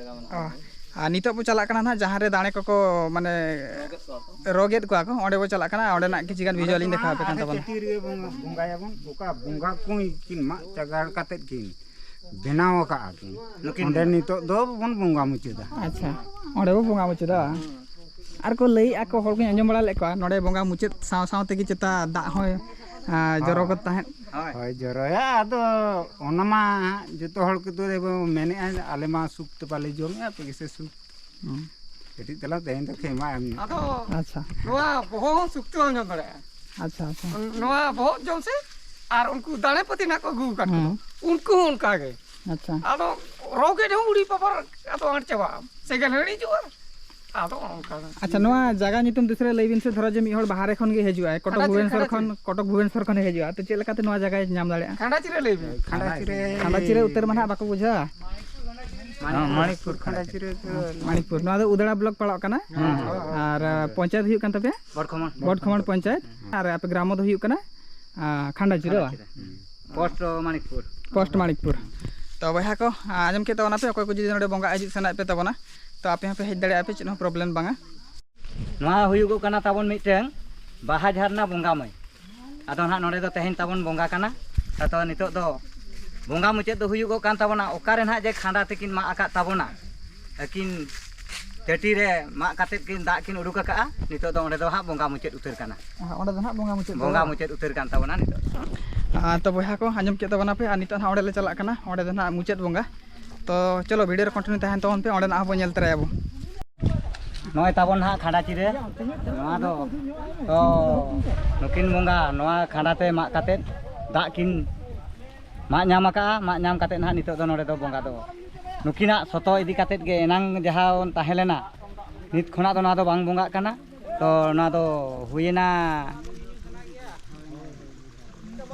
ᱚ, ᱟᱨ ᱱᱤᱛᱚᱜ ᱵᱚ ᱪᱟᱞᱟᱜ ᱠᱟᱱᱟ ᱱᱟᱦᱟᱜ ᱡᱟᱦᱟᱸ ᱨᱮ ᱫᱟᱲᱮ ᱠᱚᱠᱚ, ᱢᱟᱱᱮ, ᱨᱚᱜᱮᱫ ᱠᱚᱣᱟ ᱠᱚ, ᱚᱸᱰᱮ ᱵᱚ ᱪᱟᱞᱟᱜ ᱠᱟᱱᱟ, ᱚᱸᱰᱮᱱᱟᱜ ᱠᱤᱪᱷᱩ ᱜᱟᱱ visual ᱤᱧ ᱫᱮᱠᱷᱟᱣ ᱟᱯᱮ ᱠᱟᱱ ᱦᱟᱱᱟ ᱛᱟᱵᱚᱱᱟ᱾ ᱪᱟᱹᱴᱤ ᱨᱮᱜᱮ ᱵᱚᱱ ᱵᱚᱸᱜᱟᱭᱟᱵᱚᱱ, ᱚᱠᱟ ᱵᱚᱸᱜᱟ ᱠᱚ ᱠᱤᱱ ᱢᱟᱜ ᱪᱟᱜᱟᱲ ᱠᱟᱛᱮᱫ ᱠᱤᱱ ᱵᱮᱱᱟᱣ ᱟᱠᱟᱫᱼᱟ ᱠᱤᱱ, ᱱᱩᱠᱤᱱ ᱚᱸᱰᱮ ᱱᱤᱛᱚᱜ ᱫᱚ ᱵᱚᱱ ᱵᱚᱸᱜᱟ ᱢᱩᱪᱟᱹᱫᱟ᱾ ᱟᱪᱪᱷᱟ, ᱚᱸᱰᱮ ᱵᱚ ᱵᱚᱸᱜᱟ ᱢᱩᱪᱟᱹᱫᱟ ᱵᱟᱝ? ᱟᱨ ᱠᱚ ᱞᱟᱹᱭᱮᱫᱼᱟ ᱠᱚ, ᱦᱚᱲ ᱠᱚᱧ ᱟᱸᱡᱚᱢ ᱵᱟᱲᱟ ᱞᱮᱫ ᱠᱚᱣᱟ, ᱱᱚᱰᱮ ᱵᱚᱸᱜᱟ ᱢᱩᱪᱟᱹᱫ ᱥᱟᱶ ᱥᱟᱶ ᱛᱮᱜᱮ ᱪᱮᱛᱟ ᱫᱟᱜ ᱦᱚᱸᱭ, ᱟ, ᱡᱚᱨᱚ ᱦᱳᱭ᱾ ᱜᱚᱫ ᱛᱟᱦᱮᱸᱫ᱾ ᱦᱳᱭ᱾ ᱦᱳᱭ, ᱡᱚᱨᱚᱭᱟ᱾ ᱟᱫᱚ ᱚᱱᱟ ᱢᱟ ᱡᱚᱛᱚ ᱦᱚᱲ ᱠᱚᱫᱚ ᱵᱚ ᱢᱮᱱᱮᱫᱼᱟ, ᱟᱞᱮ ᱢᱟ ᱥᱩᱠ ᱛᱮ ᱵᱟᱞᱮ ᱡᱚᱢᱮᱫᱼᱟ, ᱟᱯᱮ ᱜᱮᱥᱮ ᱥᱩᱠ᱾ ᱦᱩᱸ᱾ ᱠᱟᱹᱴᱤᱡ ᱛᱟᱞᱟᱝ ᱛᱮᱦᱮᱧ ᱫᱚ ᱠᱷᱮᱢᱟ ᱮᱢ ᱧᱚᱜ᱾ ᱟᱫᱚ ᱟᱪᱪᱷᱟ᱾ ᱱᱚᱣᱟ ᱵᱚᱦᱚᱜ ᱦᱚᱸ ᱥᱩᱠ ᱛᱮ ᱵᱟᱢ ᱡᱚᱢ ᱫᱟᱲᱮᱭᱟᱜᱼᱟ᱾ ᱟᱪᱪᱷᱟ, ᱟᱪᱪᱷᱟ᱾ ᱱᱚᱣᱟ ᱵᱚᱦᱚᱜ ᱡᱚᱢ ᱥᱮ ᱟᱨ ᱩᱱᱠᱩ ᱫᱟᱲᱮ ᱯᱟᱹᱛᱤ ᱱᱟᱜ ᱠᱚ ᱟᱹᱜᱩ ᱟᱠᱟᱫ ᱠᱚᱫᱚ, ᱦᱩᱸ᱾ ᱩᱱᱠᱩ ᱦᱚᱸ ᱚᱱᱠᱟ ᱜᱮ᱾ ᱟᱪᱪᱷᱟ᱾ ᱟᱫᱚ ᱨᱚᱜᱮᱫ ᱦᱚᱸ ᱩᱲᱤ ᱵᱟᱵᱟᱨ ᱟᱫᱚ ᱟᱸᱴ ᱪᱟᱵᱟᱜᱼᱟ, ᱥᱮᱸᱜᱮᱞ ᱦᱚᱸ ᱤᱲᱤᱡᱚᱜᱼᱟ᱾ ᱟᱫᱚ ᱚᱱᱠᱟ ᱜᱮ᱾ ᱟᱪᱪᱷᱟ, ᱱᱚᱣᱟ ᱡᱟᱭᱜᱟ ᱧᱩᱛᱩᱢ ᱫᱚᱥᱨᱟ ᱞᱟᱹᱭ ᱵᱤᱱ ᱥᱮ, ᱫᱷᱚᱨᱚ ᱡᱮ ᱢᱤᱫ ᱦᱚᱲ ᱵᱟᱦᱨᱮ ᱠᱷᱚᱱ ᱜᱮ ᱦᱤᱡᱩᱜᱼᱟᱭ, ᱠᱚᱴᱚᱠ ᱠᱷᱟᱸᱰᱟ ᱪᱤᱨᱟᱹ, ᱵᱷᱩᱵᱚᱱᱮᱥᱚᱨ ᱠᱷᱟᱸᱰᱟ ᱠᱷᱚᱱ, ᱪᱤᱨᱟᱹ᱾ ᱠᱚᱴᱚᱠ ᱵᱷᱩᱵᱚᱱᱮᱥᱚᱨ ᱠᱷᱚᱱ ᱮ ᱦᱤᱡᱩᱜᱼᱟ, ᱛᱚ ᱪᱮᱫ ᱞᱮᱠᱟᱛᱮ ᱱᱚᱣᱟ ᱡᱟᱭᱜᱟᱭ ᱧᱟᱢ ᱫᱟᱲᱮᱭᱟᱜᱼᱟ? ᱠᱷᱟᱸᱰᱟ ᱪᱤᱨᱟᱹ ᱞᱟᱹᱭ ᱵᱤᱱ᱾ ᱠᱷᱟᱸᱰᱟ ᱪᱤᱨᱟᱹ᱾ ᱠᱷᱟᱸᱰᱟ ᱪᱤᱨᱟᱹ ᱩᱛᱟᱹᱨ ᱢᱟ ᱱᱟᱦᱟᱜ ᱵᱟᱠᱚ ᱵᱩᱡᱷᱟᱹᱣᱟ᱾ ᱦᱮᱸ, ᱢᱟᱱᱤᱠᱯᱩᱨ ᱠᱷᱟᱸᱰᱟ ᱪᱤᱨᱟᱹ᱾ ᱢᱟᱱᱤᱠᱯᱩᱨ, ᱱᱚᱣᱟ ᱫᱚ ᱩᱫᱟᱲᱟ ᱵᱞᱚᱠ ᱯᱟᱲᱟᱜ ᱠᱟᱱᱟ᱾ ᱦᱮᱸ᱾ ᱟᱨ, ᱟᱨ ᱯᱚᱧᱪᱟᱭᱮᱛ ᱦᱩᱭᱩᱜ ᱠᱟᱱ ᱛᱟᱯᱮᱭᱟ? ᱵᱚᱰᱠᱷᱚᱢᱚᱲ᱾ ᱵᱚᱰᱠᱷᱚᱢᱚᱲ ᱯᱚᱧᱪᱟᱭᱮᱛ᱾ ᱟᱨ ᱟᱯᱮ ᱜᱨᱟᱢᱚ ᱫᱚ ᱦᱩᱭᱩᱜ ᱠᱟᱱᱟ, ᱟᱨ, ᱠᱷᱟᱸᱰᱟ ᱪᱤᱨᱟᱹ ᱵᱟᱝ? ᱯᱳᱥᱴ ᱢᱟᱱᱤᱠᱯᱩᱨ᱾ ᱯᱳᱥᱴ ᱢᱟᱱᱤᱠᱯᱩᱨ᱾ ᱛᱚ ᱵᱚᱭᱦᱟ ᱠᱚ, ᱟᱸᱡᱚᱢ ᱠᱮᱫ ᱛᱟᱵᱚᱱᱟᱯᱮ, ᱚᱠᱚᱭ ᱠᱚ ᱡᱩᱫᱤ ᱱᱚᱰᱮ ᱵᱚᱸᱜᱟ ᱦᱤᱡᱩᱜ ᱥᱟᱱᱟᱭᱮᱫ ᱯᱮ ᱛᱟᱵᱚᱱᱟ, ᱛᱚ ᱟᱯᱮ ᱦᱚᱸᱯᱮ ᱦᱮᱡ ᱫᱟᱲᱮᱭᱟᱜᱼᱟ ᱯᱮ, ᱪᱮᱫ ᱦᱚᱸ ᱯᱨᱚᱵᱞᱮᱢ ᱵᱟᱝᱟ᱾ ᱱᱚᱣᱟ ᱦᱩᱭᱩᱜᱚᱜ ᱠᱟᱱᱟ ᱛᱟᱵᱚᱱ ᱢᱤᱫᱴᱟᱝ ᱵᱟᱦᱟ ᱡᱷᱟᱨᱱᱟ ᱵᱚᱸᱜᱟ ᱢᱟᱹᱭ᱾ ᱟᱫᱚ ᱱᱟᱦᱟᱜ ᱱᱚᱰᱮ ᱫᱚ ᱛᱮᱦᱮᱧ ᱛᱟᱵᱚᱱ ᱵᱚᱸᱜᱟ ᱠᱟᱱᱟ᱾ ᱟᱫᱚ ᱱᱤᱛᱚᱜ ᱫᱚ ᱵᱚᱸᱜᱟ ᱢᱩᱪᱟᱹᱫ ᱫᱚ ᱦᱩᱭᱩᱜᱚᱜ ᱠᱟᱱ ᱛᱟᱵᱚᱱᱟ, ᱚᱠᱟᱨᱮ ᱱᱟᱦᱟᱜ ᱡᱮ ᱠᱷᱟᱸᱰᱟ ᱛᱮᱠᱤᱱ ᱢᱟᱜ ᱟᱠᱟᱫ ᱛᱟᱵᱚᱱᱟ, ᱟᱹᱠᱤᱱ ᱪᱟᱹᱴᱤ ᱨᱮ ᱢᱟᱜ ᱠᱟᱛᱮᱫ ᱠᱤᱱ ᱫᱟᱜ ᱠᱤᱱ ᱩᱰᱩᱠ ᱟᱠᱟᱫᱼᱟ, ᱱᱤᱛᱚᱜ ᱫᱚ ᱚᱸᱰᱮ ᱫᱚ ᱦᱟᱸᱜ ᱵᱚᱸᱜᱟ ᱢᱩᱪᱟᱹᱫ ᱩᱛᱟᱹᱨ ᱠᱟᱱᱟ᱾ ᱚᱸᱰᱮ ᱫᱚ ᱦᱟᱸᱜ ᱵᱚᱸᱜᱟ ᱢᱩᱪᱟᱹᱫ ᱵᱚᱸᱜᱟ ᱫᱚ᱾ ᱢᱩᱪᱟᱹᱫ ᱩᱛᱟᱹᱨ ᱠᱟᱱ ᱛᱟᱵᱚᱱᱟ ᱱᱤᱛᱚᱜ ᱫᱚ᱾ ᱟᱨ ᱛᱚ ᱵᱚᱭᱦᱟ ᱠᱚ, ᱟᱸᱡᱚᱢ ᱠᱮᱫ ᱛᱟᱵᱚᱱᱟ ᱯᱮ, ᱟᱨ ᱱᱤᱛᱚᱜ ᱦᱟᱸᱜ ᱚᱸᱰᱮ ᱞᱮ ᱪᱟᱞᱟᱜ ᱠᱟᱱᱟ, ᱚᱸᱰᱮ ᱫᱚ ᱦᱟᱸᱜ ᱢᱩᱪᱟᱹᱫ ᱵᱚᱸᱜᱟ᱾ ᱛᱚ ᱪᱚᱞᱚ, ᱵᱷᱤᱰᱤᱭᱳ ᱨᱮ ᱠᱚᱱᱴᱤᱱᱤᱭᱩ ᱛᱟᱦᱮᱱ ᱛᱟᱵᱚᱱ ᱯᱮ, ᱚᱸᱰᱮᱱᱟᱜ ᱦᱚᱸ ᱵᱚᱱ ᱧᱮᱞ ᱛᱚᱨᱟᱭᱟᱵᱚᱱ᱾ ᱱᱚᱜᱼᱚᱭ ᱛᱟᱵᱚᱱ ᱱᱟᱦᱟᱜ ᱠᱷᱟᱸᱰᱟ ᱪᱤᱨᱟᱹ, ᱱᱚᱣᱟ ᱫᱚ ᱛᱚ ᱱᱩᱠᱤᱱ ᱵᱚᱸᱜᱟ ᱱᱚᱣᱟ ᱠᱷᱟᱸᱰᱟ ᱛᱮ ᱢᱟᱜ ᱠᱟᱛᱮᱫ ᱫᱟᱜ ᱠᱤᱱ ᱢᱟᱜ ᱧᱟᱢ ᱟᱠᱟᱫᱼᱟ᱾ ᱢᱟᱜ ᱧᱟᱢ ᱠᱟᱛᱮᱫ ᱱᱟᱦᱟᱜ ᱱᱤᱛᱚᱜ ᱫᱚ ᱱᱚᱰᱮ ᱫᱚ ᱵᱚᱸᱜᱟ ᱫᱚ ᱱᱩᱠᱤᱱᱟᱜ ᱥᱚᱛᱚ ᱤᱫᱤ ᱠᱟᱛᱮᱫ ᱜᱮ ᱮᱱᱟᱝ ᱡᱟᱦᱟᱸ ᱵᱚᱱ ᱛᱟᱦᱮᱸ ᱞᱮᱱᱟ, ᱱᱤᱛ ᱠᱷᱚᱱᱟᱜ ᱫᱚ ᱱᱚᱣᱟ ᱫᱚ ᱵᱟᱝ ᱵᱚᱸᱜᱟᱜ ᱠᱟᱱᱟ᱾ ᱛᱚ ᱱᱚᱣᱟ ᱫᱚ ᱦᱩᱭᱮᱱᱟ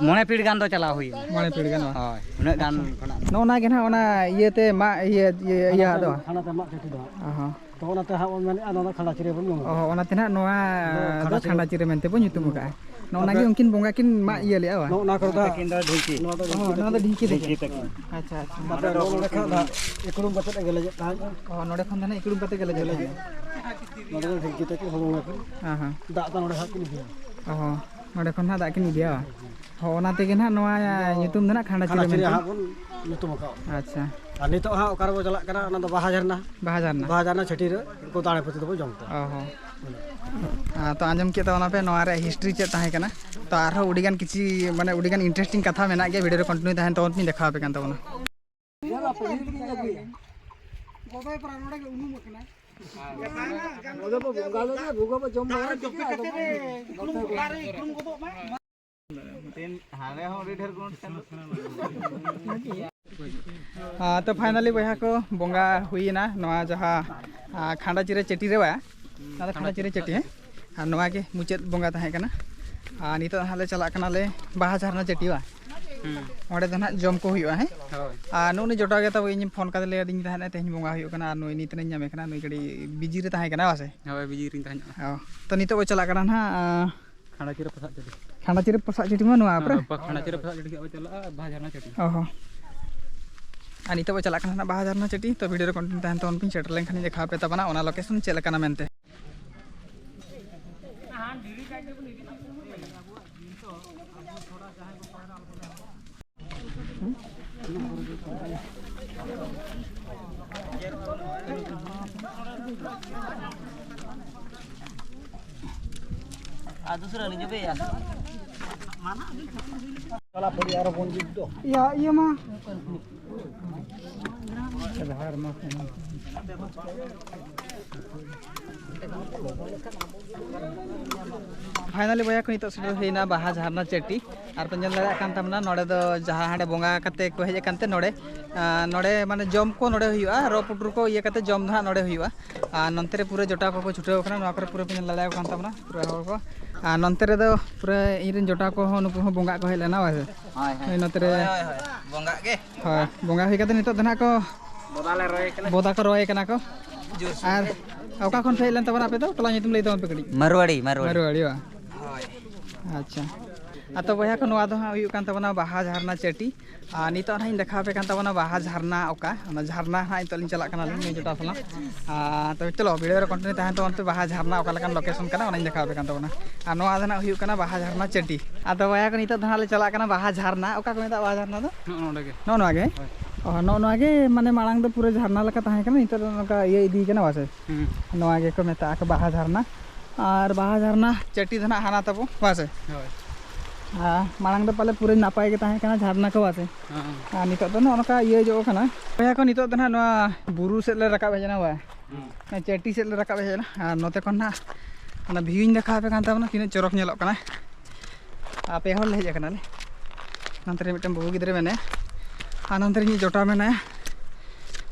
ᱢᱚᱬᱮ ᱯᱤᱲ ᱜᱟᱱ ᱫᱚ ᱪᱟᱞᱟᱣ ᱦᱩᱭᱮᱱᱟ᱾ ᱢᱚᱬᱮ ᱯᱤᱲ ᱜᱟᱱ ᱵᱟᱝ? ᱦᱳᱭ, ᱩᱱᱟᱹᱜ ᱜᱟᱱ ᱠᱷᱚᱱᱟᱜ᱾ ᱱᱚᱜᱼᱚ ᱱᱟ ᱜᱮ ᱱᱟᱦᱟᱜ ᱚᱱᱟ ᱤᱭᱟᱹᱛᱮ ᱢᱟᱜ ᱤᱭᱟᱹ, ᱤᱭᱟᱹ, ᱤᱭᱟᱹ ᱫᱚ᱾ ᱦᱟᱱᱟ ᱛᱮ ᱢᱟᱜ ᱠᱟᱹᱴᱤᱡ ᱫᱚ ᱦᱟᱸᱜ᱾ ᱚ ᱦᱚᱸ᱾ ᱛᱚ ᱚᱱᱟᱛᱮ ᱦᱟᱸᱜ ᱵᱚᱱ ᱢᱮᱱᱮᱫᱼᱟ, ᱱᱚᱣᱟ ᱫᱚ ᱠᱷᱟᱸᱰᱟ ᱪᱤᱨᱟᱹ ᱵᱚᱱ ᱢᱮᱱ ᱚ ᱦᱚᱸ, ᱚᱱᱟᱛᱮ ᱱᱟᱦᱟᱜ ᱱᱚᱣᱟ ᱫᱚ ᱠᱷᱟᱸᱰᱟ ᱪᱤᱨᱟᱹ ᱢᱮᱱᱛᱮ ᱵᱚᱱ ᱧᱩᱛᱩᱢ ᱟᱠᱟᱫᱼᱟ᱾ ᱱᱚᱜᱼᱚ ᱱᱟ ᱜᱮ ᱩᱱᱠᱤᱱ ᱵᱚᱸᱜᱟ ᱠᱤᱱ ᱢᱟᱜ ᱤᱭᱟᱹ ᱞᱮᱫᱼᱟ ᱵᱟᱝ? ᱱᱚᱜᱼᱚ ᱱᱟ ᱠᱚᱨᱮ ᱫᱚ ᱛᱟᱹᱠᱤᱱ ᱫᱚ ᱰᱷᱤᱝᱠᱤ᱾ ᱱᱚᱣᱟ ᱫᱚ ᱦᱚᱸ, ᱱᱚᱣᱟ ᱫᱚ ᱰᱷᱤᱝᱠᱤ ᱰᱷᱤᱝᱠᱤ ᱛᱟᱹᱠᱤᱱ᱾ ᱛᱟᱹᱠᱤᱱ᱾ ᱟᱪᱪᱷᱟ, ᱟᱪᱪᱷᱟ᱾ ᱱᱚᱰᱮ ᱫᱚ ᱱᱚᱰᱮ ᱠᱷᱚᱱᱟᱜ ᱫᱟᱜ ᱤᱠᱲᱩᱢ ᱠᱟᱛᱮ ᱮ ᱜᱮᱞᱮᱡᱮᱫ ᱛᱟᱦᱮᱸᱫ᱾ ᱚ, ᱱᱚᱰᱮ ᱠᱷᱚᱱ ᱫᱚ ᱱᱟᱦᱟᱜ ᱤᱠᱲᱩᱢ ᱠᱟᱛᱮ ᱜᱮᱞᱮᱡᱮᱫ ᱛᱟᱦᱮᱸᱫ᱾ ᱱᱚᱰᱮ ᱫᱚ ᱰᱷᱤᱝᱠᱤ ᱛᱟᱹᱠᱤᱱ ᱦᱚᱞᱚᱝ ᱟᱹᱠᱤᱱ᱾ ᱦᱮᱸ, ᱦᱮᱸ᱾ ᱫᱟᱜ ᱫᱚ ᱱᱚᱰᱮ ᱦᱟᱸᱜ ᱠᱤᱱ ᱤᱫᱤᱭᱟ᱾ ᱚ, ᱱᱚᱰᱮ ᱠᱷᱚᱱ ᱱᱟᱦᱟᱜ ᱫᱟᱜ ᱠᱤᱱ ᱤᱫᱤᱭᱟ ᱵᱟᱝ? ᱦᱚᱸ, ᱚᱱᱟ ᱛᱮᱜᱮ ᱱᱟᱦᱟᱜ ᱱᱚᱣᱟ ᱧᱩᱛᱩᱢ ᱫᱚ ᱱᱟᱦᱟᱜ ᱠᱷᱟᱸᱰᱟ ᱠᱷᱟᱸᱰᱟ ᱪᱤᱨᱟᱹ ᱪᱤᱨᱟᱹ ᱢᱮᱱᱛᱮ᱾ ᱦᱟᱸᱜ ᱵᱚᱱ ᱧᱩᱛᱩᱢ ᱟᱠᱟᱫᱼᱟ᱾ ᱟᱪᱪᱷᱟ᱾ ᱟᱨ ᱱᱤᱛᱚᱜ ᱦᱟᱸᱜ ᱚᱠᱟ ᱨᱮᱵᱚ ᱪᱟᱞᱟᱜ ᱠᱟᱱᱟ, ᱚᱱᱟ ᱫᱚ ᱵᱟᱦᱟ ᱡᱷᱟᱨᱱᱟ᱾ ᱵᱟᱦᱟ ᱡᱷᱟᱨᱱᱟ᱾ ᱵᱟᱦᱟ ᱡᱷᱟᱨᱱᱟ ᱪᱷᱟᱹᱴᱤ ᱨᱮ ᱩᱱᱠᱩ ᱫᱟᱲᱮ ᱯᱩᱛᱤ ᱫᱚᱵᱚ ᱡᱚᱢ ᱠᱚᱣᱟ᱾ ᱚ ᱦᱚᱸ᱾ ᱟᱨ ᱛᱚ ᱟᱸᱡᱚᱢ ᱠᱮᱫ ᱛᱟᱵᱚᱱᱟ ᱯᱮ ᱱᱚᱣᱟ ᱨᱮᱭᱟᱜ ᱦᱤᱥᱴᱨᱤ ᱪᱮᱫ ᱛᱟᱦᱮᱸ ᱠᱟᱱᱟ᱾ ᱛᱚ ᱟᱨᱦᱚᱸ ᱟᱹᱰᱤᱜᱟᱱ ᱠᱤᱪᱷᱤ ᱢᱟᱱᱮ ᱟᱹᱰᱤᱜᱟᱱ ᱤᱱᱴᱟᱨᱮᱥᱴᱤᱝ ᱠᱟᱛᱷᱟ ᱢᱮᱱᱟᱜ ᱜᱮᱭᱟ, ᱵᱷᱤᱰᱤᱭᱳ ᱨᱮ ᱠᱚᱱᱴᱤᱱᱤᱭᱩ ᱛᱟᱦᱮᱱ ᱛᱟᱵᱚᱱ ᱯᱮ, ᱫᱮᱠᱷᱟᱣ ᱟᱯᱮ ᱠᱟᱱ ᱛᱟᱵᱚᱱᱟ᱾ ᱦᱟᱸᱰᱮ ᱦᱚᱸ ᱟᱹᱰᱤ ᱰᱷᱮᱨ ᱜᱩᱱ ᱛᱟᱦᱮᱱᱟ᱾ ᱟᱨ ᱛᱚ ᱯᱷᱟᱭᱱᱟᱞᱤ ᱵᱚᱭᱦᱟ ᱠᱚ, ᱵᱚᱸᱜᱟ ᱦᱩᱭᱮᱱᱟ ᱱᱚᱣᱟ ᱡᱟᱦᱟᱸ, ᱟᱨ ᱠᱷᱟᱸᱰᱟ ᱪᱤᱨᱟᱹ ᱪᱟᱹᱴᱤ ᱨᱮ ᱵᱟ? ᱦᱩᱸ, ᱱᱚᱣᱟ ᱫᱚ ᱠᱷᱟᱸᱰᱟ ᱪᱤᱨᱟᱹ ᱪᱟᱹᱴᱤ, ᱦᱮᱸ? ᱟᱨ ᱱᱚᱣᱟ ᱜᱮ ᱢᱩᱪᱟᱹᱫ ᱵᱚᱸᱜᱟ ᱛᱟᱦᱮᱸ ᱠᱟᱱᱟ᱾ ᱟᱨ ᱱᱤᱛᱚᱜ ᱦᱟᱸᱜ ᱞᱮ ᱪᱟᱞᱟᱜ ᱠᱟᱱᱟᱞᱮ ᱵᱟᱦᱟ ᱡᱷᱟᱨᱱᱟ ᱪᱟᱹᱴᱤ ᱵᱟ? ᱦᱩᱸ᱾ ᱚᱸᱰᱮ ᱫᱚ ᱱᱟᱦᱟᱜ ᱡᱚᱢ ᱠᱚ ᱦᱩᱭᱩᱜᱼᱟ, ᱦᱮᱸ? ᱦᱳᱭ᱾ ᱟᱨ ᱱᱩᱜᱼᱩ ᱱᱩᱭ ᱡᱚᱴᱟᱣ ᱜᱮ ᱛᱟᱵᱚ ᱤᱧ ᱯᱷᱳᱱ ᱠᱟᱛᱮ ᱞᱟᱹᱭ ᱟᱹᱫᱤᱧ ᱛᱟᱦᱮᱱᱟ ᱛᱮᱦᱮᱧ ᱵᱚᱸᱜᱟ ᱦᱩᱭᱩᱜ ᱠᱟᱱᱟ, ᱟᱨ ᱱᱩᱭ ᱱᱤᱛ ᱨᱤᱧ ᱧᱟᱢᱮ ᱠᱟᱱᱟ, ᱱᱩᱭ ᱠᱟᱹᱴᱤᱡ ᱵᱤᱡᱤ ᱨᱮ ᱛᱟᱦᱮᱸ ᱠᱟᱱᱟ ᱵᱟ ᱥᱮ? ᱦᱳᱭ, ᱵᱤᱡᱤ ᱨᱤᱧ ᱛᱟᱦᱮᱸ ᱧᱚᱜᱼᱟ᱾ ᱚ, ᱛᱚ ᱱᱤᱛᱚᱜ ᱵᱚ ᱪᱟᱞᱟᱜ ᱠᱟᱱᱟ ᱱᱟᱦᱟᱜ, ᱟᱸ, ᱠᱷᱟᱸᱰᱟ ᱪᱤᱨᱟᱹ ᱯᱚᱥᱟᱜ ᱪᱟᱹᱴᱤ᱾ ᱠᱷᱟᱸᱰᱟ ᱪᱤᱨᱟᱹ ᱯᱚᱥᱟᱜ ᱪᱟᱹᱴᱤ ᱢᱟ ᱱᱚᱣᱟ ᱯᱚᱨᱮ? ᱦᱮᱸ, ᱠᱷᱟᱸᱰᱟ ᱪᱤᱨᱟᱹ ᱯᱚᱥᱟᱜ ᱪᱟᱹᱴᱤ ᱠᱷᱚᱱ ᱵᱚ ᱪᱟᱞᱟᱜᱼᱟ ᱵᱟᱦᱟ ᱡᱷᱟᱨᱱᱟ ᱪᱟᱹᱴᱤ᱾ ᱚ ᱦᱚᱸ᱾ ᱟᱨ ᱱᱤᱛᱚᱜ ᱵᱚ ᱪᱟᱞᱟᱜ ᱠᱟᱱᱟ ᱱᱟᱦᱟᱜ ᱵᱟᱦᱟ ᱡᱷᱟᱨᱱᱟ ᱪᱟᱹᱴᱤ, ᱛᱚ ᱵᱷᱤᱰᱤᱭᱳ ᱨᱮ ᱠᱚᱱᱴᱤᱱᱤᱭᱩ ᱛᱟᱦᱮᱱ ᱛᱟᱵᱚᱱ ᱯᱮ, ᱥᱮᱴᱮᱨ ᱞᱮᱱᱠᱷᱟᱱ ᱤᱧ ᱫᱮᱠᱷᱟᱣ ᱟᱯᱮ ᱛᱟᱵᱚᱱᱟ ᱚᱱᱟ ᱞᱳᱠᱮᱥᱚᱱ ᱪᱮᱫ ᱞᱮᱠᱟᱱᱟ ᱢᱮᱱᱛᱮ᱾ ᱤᱭᱟᱹ, ᱤᱭᱟᱹ ᱢᱟ᱾ ᱯᱷᱟᱭᱱᱟᱞᱤ ᱵᱚᱭᱦᱟ ᱠᱚ, ᱱᱤᱛᱚᱜ ᱥᱮᱴᱮᱨ ᱦᱩᱭᱱᱟ ᱵᱟᱦᱟ ᱡᱷᱟᱨᱱᱟ ᱪᱟᱹᱴᱤ᱾ ᱟᱨ ᱯᱮ ᱧᱮᱞ ᱫᱟᱲᱮᱭᱟᱜ ᱠᱟᱱ ᱛᱟᱵᱚᱱᱟ, ᱱᱚᱰᱮ ᱫᱚ ᱡᱟᱦᱟᱸ ᱦᱟᱸᱰᱮ ᱵᱚᱸᱜᱟ ᱠᱟᱛᱮ ᱠᱚ ᱦᱮᱡ ᱟᱠᱟᱱ ᱛᱮ ᱱᱚᱰᱮ, ᱟᱸ, ᱱᱚᱰᱮ ᱢᱟᱱᱮ ᱡᱚᱢ ᱠᱚ ᱱᱚᱰᱮ ᱦᱩᱭᱩᱜᱼᱟ, ᱨᱚ ᱯᱩᱴᱩᱨ ᱠᱚ ᱤᱭᱟᱹ ᱠᱟᱛᱮ ᱡᱚᱢ ᱫᱚ ᱦᱟᱸᱜ ᱱᱚᱰᱮ ᱦᱩᱭᱩᱜᱼᱟ᱾ ᱟᱨ ᱱᱚᱱᱛᱮ ᱨᱮ ᱯᱩᱨᱟᱹ ᱡᱚᱴᱟᱣ ᱠᱚᱠᱚ ᱪᱷᱩᱴᱟᱹᱣ ᱟᱠᱟᱱᱟ, ᱱᱚᱣᱟ ᱠᱚᱨᱮ ᱯᱩᱨᱟᱹ ᱯᱮ ᱧᱮᱞ ᱫᱟᱲᱮᱭᱟᱠᱚ ᱠᱟᱱ ᱛᱟᱵᱚᱱᱟ ᱯᱩᱨᱟᱹ ᱦᱚᱲ ᱠᱚ᱾ ᱟᱨ ᱱᱚᱱᱛᱮ ᱨᱮᱫᱚ ᱯᱩᱨᱟᱹ ᱤᱧᱨᱮᱱ ᱡᱚᱴᱟᱣ ᱠᱚᱦᱚᱸ, ᱱᱩᱠᱩ ᱦᱚᱸ ᱵᱚᱸᱜᱟ ᱠᱚ ᱦᱮᱡ ᱞᱮᱱᱟ, ᱵᱟᱝ ᱥᱮ? ᱦᱳᱭ, ᱦᱳᱭ᱾ ᱦᱳᱭ, ᱱᱚᱛᱮ ᱨᱮ᱾ ᱦᱳᱭ, ᱦᱳᱭ, ᱦᱳᱭ᱾ ᱵᱚᱸᱜᱟ ᱜᱮ᱾ ᱦᱳᱭ, ᱵᱚᱸᱜᱟ ᱦᱩᱭ ᱠᱟᱛᱮ ᱱᱤᱛᱚᱜ ᱫᱚ ᱱᱟᱦᱟᱜ ᱠᱚ ᱵᱚᱫᱟ ᱞᱮ ᱨᱚᱦᱚᱭ ᱠᱟᱱᱟ᱾ ᱵᱚᱫᱟ ᱠᱚ ᱨᱚᱦᱚᱭ ᱠᱟᱱᱟ ᱠᱚ᱾ ᱡᱳᱨᱥᱳᱨ ᱟᱨ ᱜᱮ᱾ ᱚᱠᱟ ᱠᱷᱚᱱ ᱯᱮ ᱦᱮᱡ ᱞᱮᱱ ᱛᱟᱵᱚᱱᱟ ᱟᱯᱮ ᱫᱚ? ᱴᱚᱞᱟ ᱧᱩᱛᱩᱢ ᱞᱟᱹᱭ ᱛᱟᱵᱚᱱ ᱯᱮ ᱠᱟᱹᱴᱤᱡ᱾ ᱢᱟᱨᱣᱟᱲᱤ, ᱢᱟᱨᱣᱟᱲᱤ᱾ ᱢᱟᱨᱣᱟᱲᱤ, ᱵᱟᱝ? ᱦᱳᱭ᱾ ᱟᱪᱪᱷᱟ᱾ ᱟᱫᱚ ᱵᱚᱭᱦᱟ ᱠᱚ, ᱱᱚᱣᱟ ᱫᱚ ᱦᱟᱸᱜ ᱦᱩᱭᱩᱜ ᱠᱟᱱ ᱛᱟᱵᱚᱱᱟ ᱵᱟᱦᱟ ᱡᱷᱟᱨᱱᱟ ᱪᱟᱹᱴᱤ᱾ ᱟᱨ ᱱᱤᱛᱚᱜ ᱱᱟᱦᱟᱜ ᱤᱧ ᱫᱮᱠᱷᱟᱣ ᱟᱯᱮ ᱠᱟᱱ ᱛᱟᱵᱚᱱᱟ ᱵᱟᱦᱟ ᱡᱷᱟᱨᱱᱟ ᱚᱠᱟ, ᱚᱱᱟ ᱡᱷᱟᱨᱱᱟ ᱦᱟᱸᱜ ᱱᱤᱛᱚᱜ ᱞᱤᱧ ᱪᱟᱞᱟᱜ ᱠᱟᱱᱟ ᱟᱹᱞᱤᱧ ᱱᱩᱭ ᱡᱚᱴᱟᱣ ᱥᱟᱞᱟᱜ᱾ ᱟᱨ ᱛᱚᱵᱮ ᱪᱚᱞᱚ, video ᱨᱮ continue ᱛᱟᱦᱮᱱ ᱛᱟᱵᱚᱱ ᱯᱮ, ᱵᱟᱦᱟ ᱡᱷᱟᱨᱱᱟ ᱚᱠᱟ ᱞᱮᱠᱟᱱ location ᱠᱟᱱᱟ ᱚᱱᱟᱧ ᱫᱮᱠᱷᱟᱣ ᱟᱯᱮ ᱠᱟᱱ ᱛᱟᱵᱚᱱᱟ᱾ ᱟᱨ ᱱᱚᱣᱟ ᱫᱚ ᱱᱟᱦᱟᱜ ᱦᱩᱭᱩᱜ ᱠᱟᱱᱟ ᱵᱟᱦᱟ ᱡᱷᱟᱨᱱᱟ ᱪᱟᱹᱴᱤ᱾ ᱟᱫᱚ ᱵᱚᱭᱦᱟ ᱠᱚ, ᱱᱤᱛᱚᱜ ᱫᱚ ᱱᱟᱦᱟᱜ ᱞᱮ ᱪᱟᱞᱟᱜ ᱠᱟᱱᱟ ᱵᱟᱦᱟ ᱡᱷᱟᱨᱱᱟ᱾ ᱚᱠᱟ ᱠᱚ ᱢᱮᱛᱟᱜᱼᱟ ᱵᱟᱦᱟ ᱡᱷᱟᱨᱱᱟ ᱫᱚ? ᱱᱚᱜᱼᱚ ᱱᱚᱰᱮ ᱜᱮ᱾ ᱱᱚᱜᱼᱚ ᱱᱚᱣᱟ ᱜᱮ? ᱦᱳᱭ᱾ ᱚ, ᱱᱚᱜᱼᱚ ᱱᱚᱣᱟ ᱜᱮ ᱢᱟᱱᱮ ᱢᱟᱲᱟᱝ ᱫᱚ ᱯᱩᱨᱟᱹ ᱡᱷᱟᱨᱱᱟ ᱞᱮᱠᱟ ᱛᱟᱦᱮᱸ ᱠᱟᱱᱟ, ᱱᱤᱛᱚᱜ ᱫᱚ ᱱᱚᱝᱠᱟ ᱤᱭᱟᱹ ᱤᱫᱤ ᱠᱟᱱᱟ, ᱵᱟᱥᱮ? ᱦᱩᱸ᱾ ᱱᱚᱣᱟ ᱜᱮᱠᱚ ᱢᱮᱛᱟᱜᱼᱟ ᱠᱚ ᱵᱟᱦᱟ ᱡᱷᱟᱨᱱᱟ᱾ ᱟᱨ ᱵᱟᱦᱟ ᱡᱷᱟᱨᱱᱟ ᱪᱟᱹᱴᱤ ᱫᱚ ᱱᱟᱦᱟᱜ ᱦᱟᱱᱟ ᱛᱟᱵᱚ, ᱵᱟᱥᱮ? ᱦᱳᱭ᱾ ᱟᱨ ᱢᱟᱲᱟᱝ ᱫᱚ ᱯᱟᱞᱮ ᱯᱩᱨᱟᱹ ᱱᱟᱯᱟᱭ ᱜᱮ ᱛᱟᱦᱮᱸ ᱠᱟᱱᱟ ᱡᱷᱟᱨᱱᱟ ᱠᱚ, ᱵᱟᱥᱮ? ᱦᱮᱸ᱾ ᱟᱨ ᱱᱤᱛᱚᱜ ᱫᱚ ᱱᱚᱜᱼᱚ ᱱᱚᱝᱠᱟ ᱤᱭᱟᱹ ᱧᱚᱜ ᱠᱟᱱᱟ᱾ ᱵᱚᱭᱦᱟ ᱠᱚ, ᱱᱤᱛᱚᱜ ᱫᱚ ᱱᱟᱦᱟᱜ ᱱᱚᱣᱟ ᱵᱩᱨᱩ ᱥᱮᱫ ᱞᱮ ᱨᱟᱠᱟᱵ ᱦᱮᱡ ᱮᱱᱟ, ᱵᱟᱭ? ᱦᱩᱸ᱾ ᱚᱱᱟ ᱪᱟᱹᱴᱤ ᱥᱮᱫ ᱞᱮ ᱨᱟᱠᱟᱵ ᱦᱮᱡ ᱮᱱᱟ᱾ ᱟᱨ ᱱᱚᱛᱮ ᱠᱷᱚᱱ ᱱᱟᱦᱟᱜ ᱚᱱᱟ view ᱤᱧ ᱫᱮᱠᱷᱟᱣ ᱟᱯᱮ ᱠᱟᱱ ᱛᱟᱵᱚᱱᱟ, ᱛᱤᱱᱟᱹᱜ ᱪᱚᱨᱚᱠ ᱧᱮᱞᱚᱜ ᱠᱟᱱᱟ᱾ ᱟᱨ ᱯᱮ ᱦᱚᱲ ᱞᱮ ᱦᱮᱡ ᱟᱠᱟᱱᱟᱞᱮ᱾ ᱱᱚᱱᱛᱮ ᱨᱮ ᱢᱤᱫᱴᱮᱱ ᱵᱟᱹᱵᱩ ᱜᱤᱫᱽᱨᱟᱹ ᱢᱮᱱᱟᱭᱟ, ᱟᱨ ᱱᱚᱱᱛᱮ ᱨᱮ ᱤᱧᱤᱡ ᱡᱚᱴᱟᱣ ᱢᱮᱱᱟᱭᱟ᱾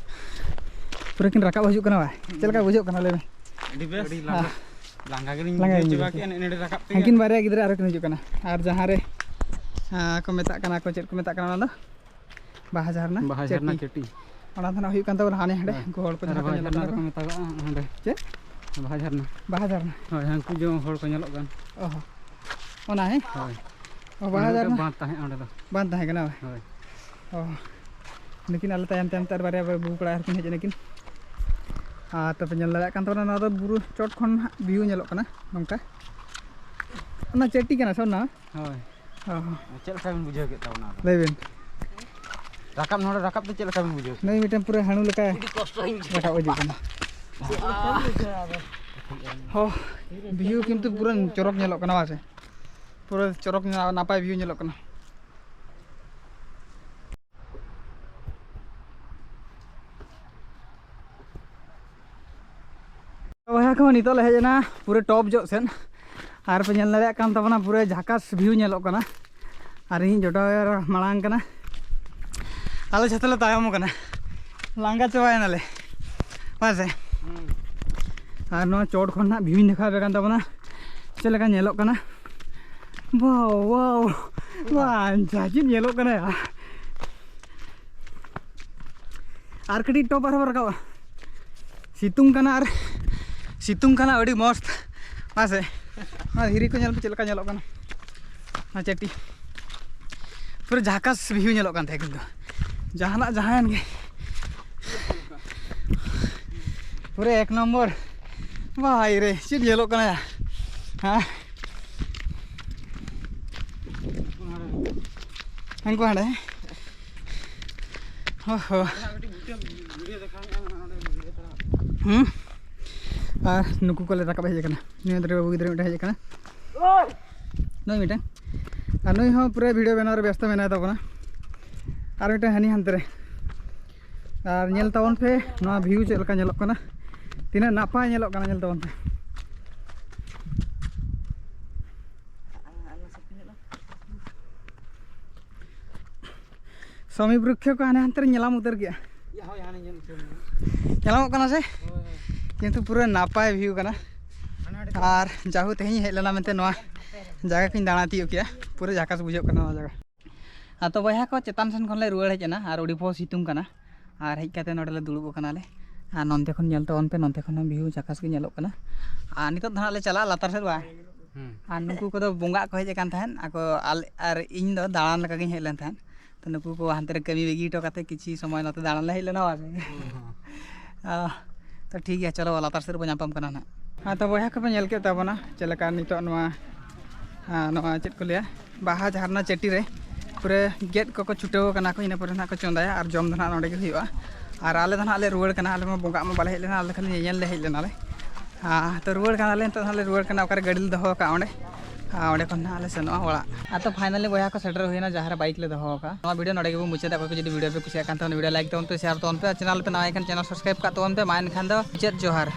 ᱯᱩᱨᱟᱹ ᱠᱤᱱ ᱨᱟᱠᱟᱵ ᱦᱤᱡᱩᱜ ᱠᱟᱱᱟ, ᱵᱟᱭ? ᱪᱮᱫ ᱞᱮᱠᱟ ᱵᱩᱡᱷᱟᱹᱜ ᱠᱟᱱᱟ, ᱞᱟᱹᱭ ᱢᱮ? ᱟᱹᱰᱤ ᱵᱮᱥ᱾ ᱟᱹᱰᱤ ᱞᱟᱸᱜᱟ᱾ ᱦᱮᱸ᱾ ᱞᱟᱸᱜᱟ ᱜᱮᱞᱤᱧ ᱞᱟᱸᱜᱟ ᱵᱩᱡᱷᱟᱹᱣ ᱜᱮᱧ ᱪᱟᱵᱟ ᱵᱩᱡᱷᱟᱹᱣ ᱠᱮᱫᱼᱟ, ᱮᱱᱮᱡ ᱱᱚᱰᱮ ᱨᱟᱠᱟᱵ ᱛᱮᱜᱮ᱾ ᱦᱟᱹᱱᱠᱤᱱ ᱵᱟᱨᱭᱟ ᱜᱤᱫᱽᱨᱟᱹ ᱟᱨᱚ ᱠᱤᱱ ᱦᱤᱡᱩᱜ ᱠᱟᱱᱟ᱾ ᱟᱨ ᱡᱟᱦᱟᱸ ᱨᱮ, ᱟᱸ, ᱠᱚ ᱢᱮᱛᱟᱜ ᱠᱟᱱᱟ, ᱠᱚ ᱪᱮᱫ ᱠᱚ ᱢᱮᱛᱟᱜ ᱠᱟᱱᱟ ᱚᱱᱟ ᱫᱚ? ᱵᱟᱦᱟ ᱡᱷᱟᱨᱱᱟ ᱵᱟᱦᱟ ᱡᱷᱟᱨᱱᱟ ᱪᱟᱹᱴᱤ᱾ ᱪᱟᱹᱴᱤ᱾ ᱚᱱᱟ ᱫᱚ ᱱᱟᱜ ᱦᱩᱭᱩᱜ ᱠᱟᱱ ᱛᱟᱵᱚᱱᱟ ᱦᱟᱱᱮ ᱦᱟᱸᱰᱮ, ᱦᱮᱸ᱾ ᱩᱱᱠᱩ ᱦᱚᱲ ᱠᱚ ᱟᱨ ᱡᱟᱦᱟᱸ ᱠᱚ ᱵᱟᱦᱟ ᱧᱮᱞᱚᱜ ᱡᱷᱟᱨᱱᱟ ᱠᱟᱱᱟ ᱫᱚᱠᱚ ᱠᱚ᱾ ᱢᱮᱛᱟᱜᱟᱜᱼᱟ ᱦᱟᱸᱰᱮ᱾ ᱪᱮᱫ? ᱵᱟᱦᱟ ᱡᱷᱟᱨᱱᱟ᱾ ᱵᱟᱦᱟ ᱡᱷᱟᱨᱱᱟ᱾ ᱦᱳᱭ, ᱦᱟᱱᱠᱩ ᱡᱮ ᱦᱚᱲ ᱠᱚ ᱧᱮᱞᱚᱜ ᱠᱟᱱ᱾ ᱚ ᱦᱚᱸ᱾ ᱚᱱᱟ, ᱦᱮᱸ? ᱦᱳᱭ᱾ ᱚ, ᱵᱟᱦᱟ ᱚᱸᱰᱮ ᱢᱤᱫᱴᱟᱝ ᱡᱷᱟᱨᱱᱟ? ᱵᱟᱸᱫᱷ ᱛᱟᱦᱮᱸ ᱚᱸᱰᱮ ᱫᱚ᱾ ᱵᱟᱸᱫᱷ ᱛᱟᱦᱮᱸ ᱠᱟᱱᱟ, ᱵᱟᱝ? ᱦᱳᱭ᱾ ᱚ᱾ ᱱᱩᱠᱤᱱ ᱟᱞᱮ ᱛᱟᱭᱚᱢ ᱛᱟᱭᱚᱢ ᱛᱮ ᱟᱨ ᱵᱟᱨᱭᱟ ᱵᱟᱹᱵᱩ ᱠᱚᱲᱟ ᱟᱨ ᱠᱤᱱ ᱦᱮᱡ ᱮᱱᱟ ᱠᱤᱱ᱾ ᱟᱨ ᱛᱚᱵᱮ ᱧᱮᱞ ᱫᱟᱲᱮᱭᱟᱜ ᱠᱟᱱ ᱛᱟᱵᱚᱱᱟ, ᱱᱚᱣᱟ ᱫᱚ ᱵᱩᱨᱩ ᱪᱚᱴ ᱠᱷᱚᱱ ᱦᱟᱸᱜ view ᱧᱮᱞᱚᱜ ᱠᱟᱱᱟ ᱱᱚᱝᱠᱟ᱾ ᱚᱱᱟ ᱪᱟᱹᱴᱤ ᱠᱟᱱᱟ ᱥᱮ ᱚᱱᱟ? ᱦᱳᱭ᱾ ᱚ ᱦᱚᱸ᱾ ᱪᱮᱫ ᱞᱮᱠᱟ ᱵᱤᱱ ᱵᱩᱡᱷᱟᱹᱣ ᱠᱮᱫ ᱛᱟᱵᱚᱱᱟ ᱟᱫᱚ? ᱞᱟᱹᱭ ᱵᱤᱱ᱾ ᱨᱟᱠᱟᱵ, ᱱᱚᱰᱮ ᱨᱟᱠᱟᱵ ᱛᱮ ᱪᱮᱫ ᱞᱮᱠᱟ ᱵᱤᱱ ᱵᱩᱡᱷᱟᱹᱣ? ᱱᱩᱭ ᱢᱤᱫᱴᱮᱱ ᱯᱩᱨᱟᱹ ᱦᱟᱹᱬᱩ ᱞᱮᱠᱟ ᱨᱟᱠᱟᱵ ᱦᱤᱡᱩᱜ ᱠᱟᱱᱟ᱾ ᱦᱚ, ᱵᱷᱤᱭᱩ ᱠᱤᱱᱛᱩ ᱯᱩᱨᱟᱹ ᱪᱚᱨᱚᱠ ᱧᱮᱞᱚᱜ ᱠᱟᱱᱟ, ᱵᱟᱝ ᱥᱮ? ᱯᱩᱨᱟᱹ ᱪᱚᱨᱚᱠ ᱧᱮᱞ, ᱱᱟᱯᱟᱭ ᱵᱷᱤᱭᱩ ᱧᱮᱞᱚᱜ ᱠᱟᱱᱟ᱾ ᱵᱚᱭᱦᱟ ᱠᱚ, ᱱᱤᱛᱚᱜ ᱞᱮ ᱦᱮᱡ ᱮᱱᱟ ᱯᱩᱨᱟᱹ ᱴᱚᱯ ᱡᱚᱜ ᱥᱮᱫ᱾ ᱟᱨ ᱯᱮ ᱧᱮᱞ ᱫᱟᱲᱮᱭᱟᱜ ᱠᱟᱱ ᱛᱟᱵᱚᱱᱟ, ᱯᱩᱨᱟᱹ ᱡᱷᱟᱠᱟᱥ ᱵᱷᱤᱭᱩ ᱧᱮᱞᱚᱜ ᱠᱟᱱᱟ᱾ ᱟᱨ ᱤᱧ ᱡᱚᱴᱟᱣ ᱢᱟᱲᱟᱝ ᱠᱟᱱᱟ᱾ ᱟᱞᱮ ᱡᱷᱚᱛᱚ ᱞᱮ ᱛᱟᱭᱚᱢ ᱠᱟᱱᱟ, ᱞᱟᱸᱜᱟ ᱪᱟᱵᱟᱭᱮᱱᱟᱞᱮ, ᱵᱟᱝ ᱥᱮ? ᱟᱨ ᱱᱚᱣᱟ ᱪᱚᱴ ᱠᱷᱚᱱ ᱱᱟᱜ ᱵᱷᱤᱭᱩᱧ ᱫᱮᱠᱷᱟᱣ ᱟᱯᱮ ᱠᱟᱱ ᱛᱟᱵᱚᱱᱟ, ᱪᱮᱫ ᱞᱮᱠᱟ ᱧᱮᱞᱚᱜ ᱠᱟᱱᱟ᱾ ᱵᱟᱣ, ᱵᱟᱣ, ᱵᱟᱝ, ᱪᱮᱫ ᱧᱮᱞᱚᱜ ᱠᱟᱱᱟ ᱭᱟ᱾ ᱟᱨ ᱠᱟᱹᱴᱤᱡ ᱴᱚᱯ ᱟᱨᱦᱚᱸ ᱵᱚᱱ ᱨᱟᱠᱟᱵᱟ᱾ ᱥᱤᱛᱩᱝ ᱠᱟᱱᱟ ᱟᱨ ᱥᱤᱛᱩᱝ ᱠᱟᱱᱟ, ᱟᱹᱰᱤ ᱢᱚᱥᱛ᱾ ᱦᱮᱸ ᱥᱮ? ᱚᱱᱟ ᱫᱷᱤᱨᱤ ᱠᱚ ᱧᱮᱞ ᱯᱮ ᱪᱮᱫ ᱞᱮᱠᱟ ᱧᱮᱞᱚᱜ ᱠᱟᱱᱟ, ᱚᱱᱟ ᱪᱟᱹᱴᱤ᱾ ᱯᱩᱨᱟᱹ ᱡᱷᱟᱠᱟᱥ ᱵᱷᱤᱭᱩ ᱧᱮᱞᱚᱜ ᱠᱟᱱ ᱛᱟᱦᱮᱸᱫ ᱠᱤᱱᱛᱩ᱾ ᱡᱟᱦᱟᱱᱟᱜ ᱡᱟᱦᱟᱸᱭᱮᱱ ᱜᱮ, ᱯᱩᱨᱟᱹ ᱮᱠ ᱱᱚᱢᱵᱚᱨ᱾ ᱵᱷᱟᱭ ᱨᱮ, ᱪᱮᱫ ᱧᱮᱞᱚᱜ ᱠᱟᱱᱟ ᱭᱟ? ᱦᱮᱸ? ᱦᱟᱱᱠᱩ ᱦᱟᱸᱰᱮ᱾ ᱦᱚ ᱦᱚ᱾ ᱦᱩᱸ᱾ ᱟᱨ ᱱᱩᱠᱩ ᱠᱚᱞᱮ ᱨᱟᱠᱟᱵ ᱦᱮᱡ ᱟᱠᱟᱱᱟ᱾ ᱱᱩᱭ ᱫᱚ ᱵᱟᱹᱵᱩ ᱜᱤᱫᱽᱨᱟᱹ ᱢᱤᱫᱴᱮᱱ ᱦᱮᱡ ᱟᱠᱟᱱᱟ᱾ ᱱᱩᱭ ᱢᱤᱫᱴᱮᱱ᱾ ᱟᱨ ᱱᱩᱭ ᱦᱚᱸ ᱯᱩᱨᱟᱹ ᱵᱷᱤᱰᱤᱭᱳ ᱵᱮᱱᱟᱣ ᱨᱮ ᱵᱮᱥᱛᱚ ᱢᱮᱱᱟᱭ ᱛᱟᱵᱚᱱᱟ᱾ ᱟᱨ ᱢᱤᱫᱴᱮᱱ ᱦᱟᱹᱱᱤ ᱦᱟᱱᱛᱮ ᱨᱮ᱾ ᱟᱨ ᱧᱮᱞ ᱛᱟᱵᱚᱱ ᱯᱮ ᱱᱚᱣᱟ ᱵᱷᱤᱭᱩ ᱪᱮᱫ ᱞᱮᱠᱟ ᱧᱮᱞᱚᱜ ᱠᱟᱱᱟ, ᱛᱤᱱᱟᱹᱜ ᱱᱟᱯᱟᱭ ᱧᱮᱞᱚᱜ ᱠᱟᱱᱟ, ᱧᱮᱞ ᱛᱟᱵᱚᱱ ᱯᱮ᱾ ᱥᱚᱢᱤ ᱵᱨᱩᱠᱠᱷᱚ ᱠᱚ ᱦᱟᱱᱮ ᱦᱟᱱᱛᱮ ᱨᱮ ᱧᱮᱞᱟᱢ ᱩᱛᱟᱹᱨ ᱠᱮᱜᱼᱟ᱾ ᱦᱳᱭ, ᱦᱟᱱᱮ ᱧᱮᱞ ᱩᱛᱟᱹᱨ ᱮᱱᱟ᱾ ᱧᱮᱞᱟᱢᱚᱜ ᱠᱟᱱᱟ ᱥᱮ? ᱦᱳᱭ, ᱦᱳᱭ᱾ ᱠᱤᱱᱛᱩ ᱯᱩᱨᱟᱹ ᱱᱟᱯᱟᱭ ᱵᱷᱤᱭᱩ ᱠᱟᱱᱟ᱾ ᱦᱟᱱᱮ ᱟᱹᱰᱤ ᱟᱨ ᱡᱟᱦᱳ ᱛᱮᱦᱮᱧ ᱦᱮᱡ ᱞᱮᱱᱟ ᱢᱮᱱᱛᱮ ᱱᱚᱣᱟ ᱡᱟᱭᱜᱟ ᱠᱚᱧ ᱫᱟᱬᱟ ᱛᱤᱭᱳᱜ ᱠᱮᱜᱼᱟ, ᱯᱩᱨᱟᱹ ᱡᱷᱟᱠᱟᱥ ᱵᱩᱡᱷᱟᱹᱜ ᱠᱟᱱᱟ ᱱᱚᱣᱟ ᱡᱟᱭᱜᱟ᱾ ᱟᱨ ᱛᱚ ᱵᱚᱭᱦᱟ ᱠᱚ, ᱪᱮᱛᱟᱱ ᱥᱮᱱ ᱠᱷᱚᱱ ᱞᱮ ᱨᱩᱣᱟᱹᱲ ᱦᱮᱡ ᱮᱱᱟ ᱟᱨ ᱟᱹᱰᱤ ᱯᱚ ᱥᱤᱛᱩᱝ ᱠᱟᱱᱟ᱾ ᱟᱨ ᱦᱮᱡ ᱠᱟᱛᱮ ᱱᱚᱰᱮ ᱞᱮ ᱫᱩᱲᱩᱵ ᱟᱠᱟᱱᱟᱞᱮ᱾ ᱟᱨ ᱱᱚᱱᱛᱮ ᱠᱷᱚᱱ ᱧᱮᱞ ᱛᱟᱵᱚᱱ ᱯᱮ, ᱱᱚᱱᱛᱮ ᱠᱷᱚᱱ ᱦᱚᱸ ᱵᱷᱤᱭᱩ ᱡᱷᱟᱠᱟᱥ ᱜᱮ ᱧᱮᱞᱚᱜ ᱠᱟᱱᱟ᱾ ᱟᱨ ᱱᱤᱛᱚᱜ ᱫᱚ ᱦᱟᱸᱜ ᱞᱮ ᱪᱟᱞᱟᱜᱼᱟ ᱞᱟᱛᱟᱨ ᱥᱮᱫ, ᱵᱟᱝ? ᱦᱩᱸ᱾ ᱟᱨ ᱱᱩᱠᱩ ᱠᱚᱫᱚ ᱵᱚᱸᱜᱟᱜ ᱠᱚ ᱦᱮᱡ ᱟᱠᱟᱱ ᱛᱟᱦᱮᱸᱫ ᱟᱠᱚ, ᱟᱞ-, ᱟᱨ ᱤᱧ ᱫᱚ ᱫᱟᱬᱟᱱ ᱞᱮᱠᱟ ᱜᱤᱧ ᱦᱮᱡ ᱞᱮᱱ ᱛᱟᱦᱮᱸᱫ᱾ ᱛᱚ ᱱᱩᱠᱩ ᱠᱚ ᱦᱟᱱᱛᱮ ᱨᱮ ᱠᱟᱹᱢᱤ ᱵᱟᱹᱜᱤ ᱦᱚᱴᱚ ᱠᱟᱛᱮ ᱠᱤᱪᱷᱩ ᱥᱚᱢᱚᱭ ᱱᱚᱛᱮ ᱫᱟᱬᱟᱱ ᱞᱮ ᱦᱮᱡ ᱞᱮᱱᱟ, ᱵᱟᱝ? ᱦᱩᱸ, ᱦᱩᱸ᱾ ᱟᱦ, ᱛᱚ ᱴᱷᱤᱠ ᱜᱮᱭᱟ, ᱪᱚᱞᱚ ᱞᱟᱛᱟᱨ ᱥᱮᱫ ᱨᱮᱵᱚ ᱧᱟᱯᱟᱢ ᱠᱟᱱᱟ ᱱᱟᱦᱟᱜ᱾ ᱦᱮᱸ, ᱛᱚ ᱵᱚᱭᱦᱟ ᱠᱚᱯᱮ ᱧᱮᱞ ᱠᱮᱫ ᱛᱟᱵᱚᱱᱟ ᱪᱮᱫ ᱞᱮᱠᱟ ᱱᱤᱛᱚᱜ ᱱᱚᱣᱟ, ᱟᱸ, ᱱᱚᱣᱟ ᱪᱮᱫ ᱠᱚ ᱞᱟᱹᱭᱟ, ᱵᱟᱦᱟ ᱡᱷᱟᱨᱱᱟ ᱪᱟᱹᱴᱤ ᱨᱮ ᱯᱩᱨᱟᱹ ᱜᱮᱫ ᱠᱚᱠᱚ ᱪᱷᱩᱴᱟᱹᱣ ᱠᱟᱱᱟ ᱠᱚ, ᱤᱱᱟᱹ ᱯᱚᱨᱮ ᱱᱟᱦᱟᱜ ᱠᱚ ᱪᱚᱸᱫᱟᱭᱟ ᱟᱨ ᱡᱚᱢ ᱫᱚ ᱱᱟᱦᱟᱜ ᱱᱚᱸᱰᱮ ᱜᱮ ᱦᱩᱭᱩᱜᱼᱟ᱾ ᱟᱨ ᱟᱞᱮ ᱫᱚ ᱱᱟᱦᱟᱜ ᱞᱮ ᱨᱩᱣᱟᱹᱲ ᱠᱟᱱᱟ, ᱟᱞᱮ ᱢᱟ ᱵᱚᱸᱜᱟᱜ ᱢᱟ ᱵᱟᱞᱮ ᱦᱮᱡ ᱞᱮᱱᱟ, ᱟᱞᱮ ᱫᱚ ᱠᱷᱟᱹᱞᱤ ᱧᱮᱧᱮᱞ ᱞᱮ ᱦᱮᱡ ᱞᱮᱱᱟᱞᱮ᱾ ᱟᱨ ᱛᱚ ᱨᱩᱣᱟᱹᱲ ᱠᱟᱱᱟᱞᱮ, ᱱᱤᱛᱚᱜ ᱱᱟᱦᱟᱜ ᱞᱮ ᱨᱩᱣᱟᱹᱲ ᱠᱟᱱᱟ, ᱚᱠᱟᱨᱮ ᱜᱟᱹᱰᱤ ᱞᱮ ᱫᱚᱦᱚ ᱟᱠᱟᱫᱼᱟ ᱚᱸᱰᱮ, ᱟᱨ ᱚᱸᱰᱮ ᱠᱷᱚᱱ ᱱᱟᱦᱟᱜ ᱞᱮ ᱥᱮᱱᱚᱜᱼᱟ ᱚᱲᱟᱜ᱾ ᱟᱨ ᱛᱚ finally ᱵᱚᱭᱦᱟ ᱠᱚ ᱥᱮᱴᱮᱨ ᱦᱩᱭᱱᱟ ᱡᱟᱦᱟᱸ ᱨᱮ ᱵᱟᱭᱤᱠ ᱞᱮ ᱫᱚᱦᱚ ᱟᱠᱟᱫᱼᱟ᱾ ᱱᱚᱣᱟ ᱵᱷᱤᱰᱤᱭᱳ ᱱᱚᱸᱰᱮ ᱜᱮᱵᱚᱱ ᱢᱩᱪᱟᱹᱫᱟ᱾ ᱚᱠᱚᱭ ᱠᱚ ᱡᱩᱫᱤ ᱵᱷᱤᱰᱤᱭᱳ ᱯᱮ ᱠᱩᱥᱤᱭᱟᱜ ᱠᱟᱱ ᱛᱟᱵᱚᱱᱟ, ᱵᱷᱤᱰᱤᱭᱳ ᱞᱟᱭᱤᱠ ᱛᱟᱵᱚᱱ ᱯᱮ, ᱥᱮᱭᱟᱨ ᱛᱟᱵᱚᱱ ᱯᱮ, ᱟᱨ ᱪᱮᱱᱮᱞ ᱯᱮ ᱱᱟᱣᱟ ᱮᱱᱠᱷᱟᱱ ᱪᱮᱱᱮᱞ ᱥᱟᱵᱥᱠᱨᱟᱭᱤᱵ ᱠᱟᱜ ᱛᱟᱵᱚᱱ ᱯᱮ᱾ ᱢᱟ ᱮᱱᱠᱷᱟᱱ ᱫᱚ ᱢᱩᱪᱟᱹᱫ ᱡᱚᱦᱟᱨ᱾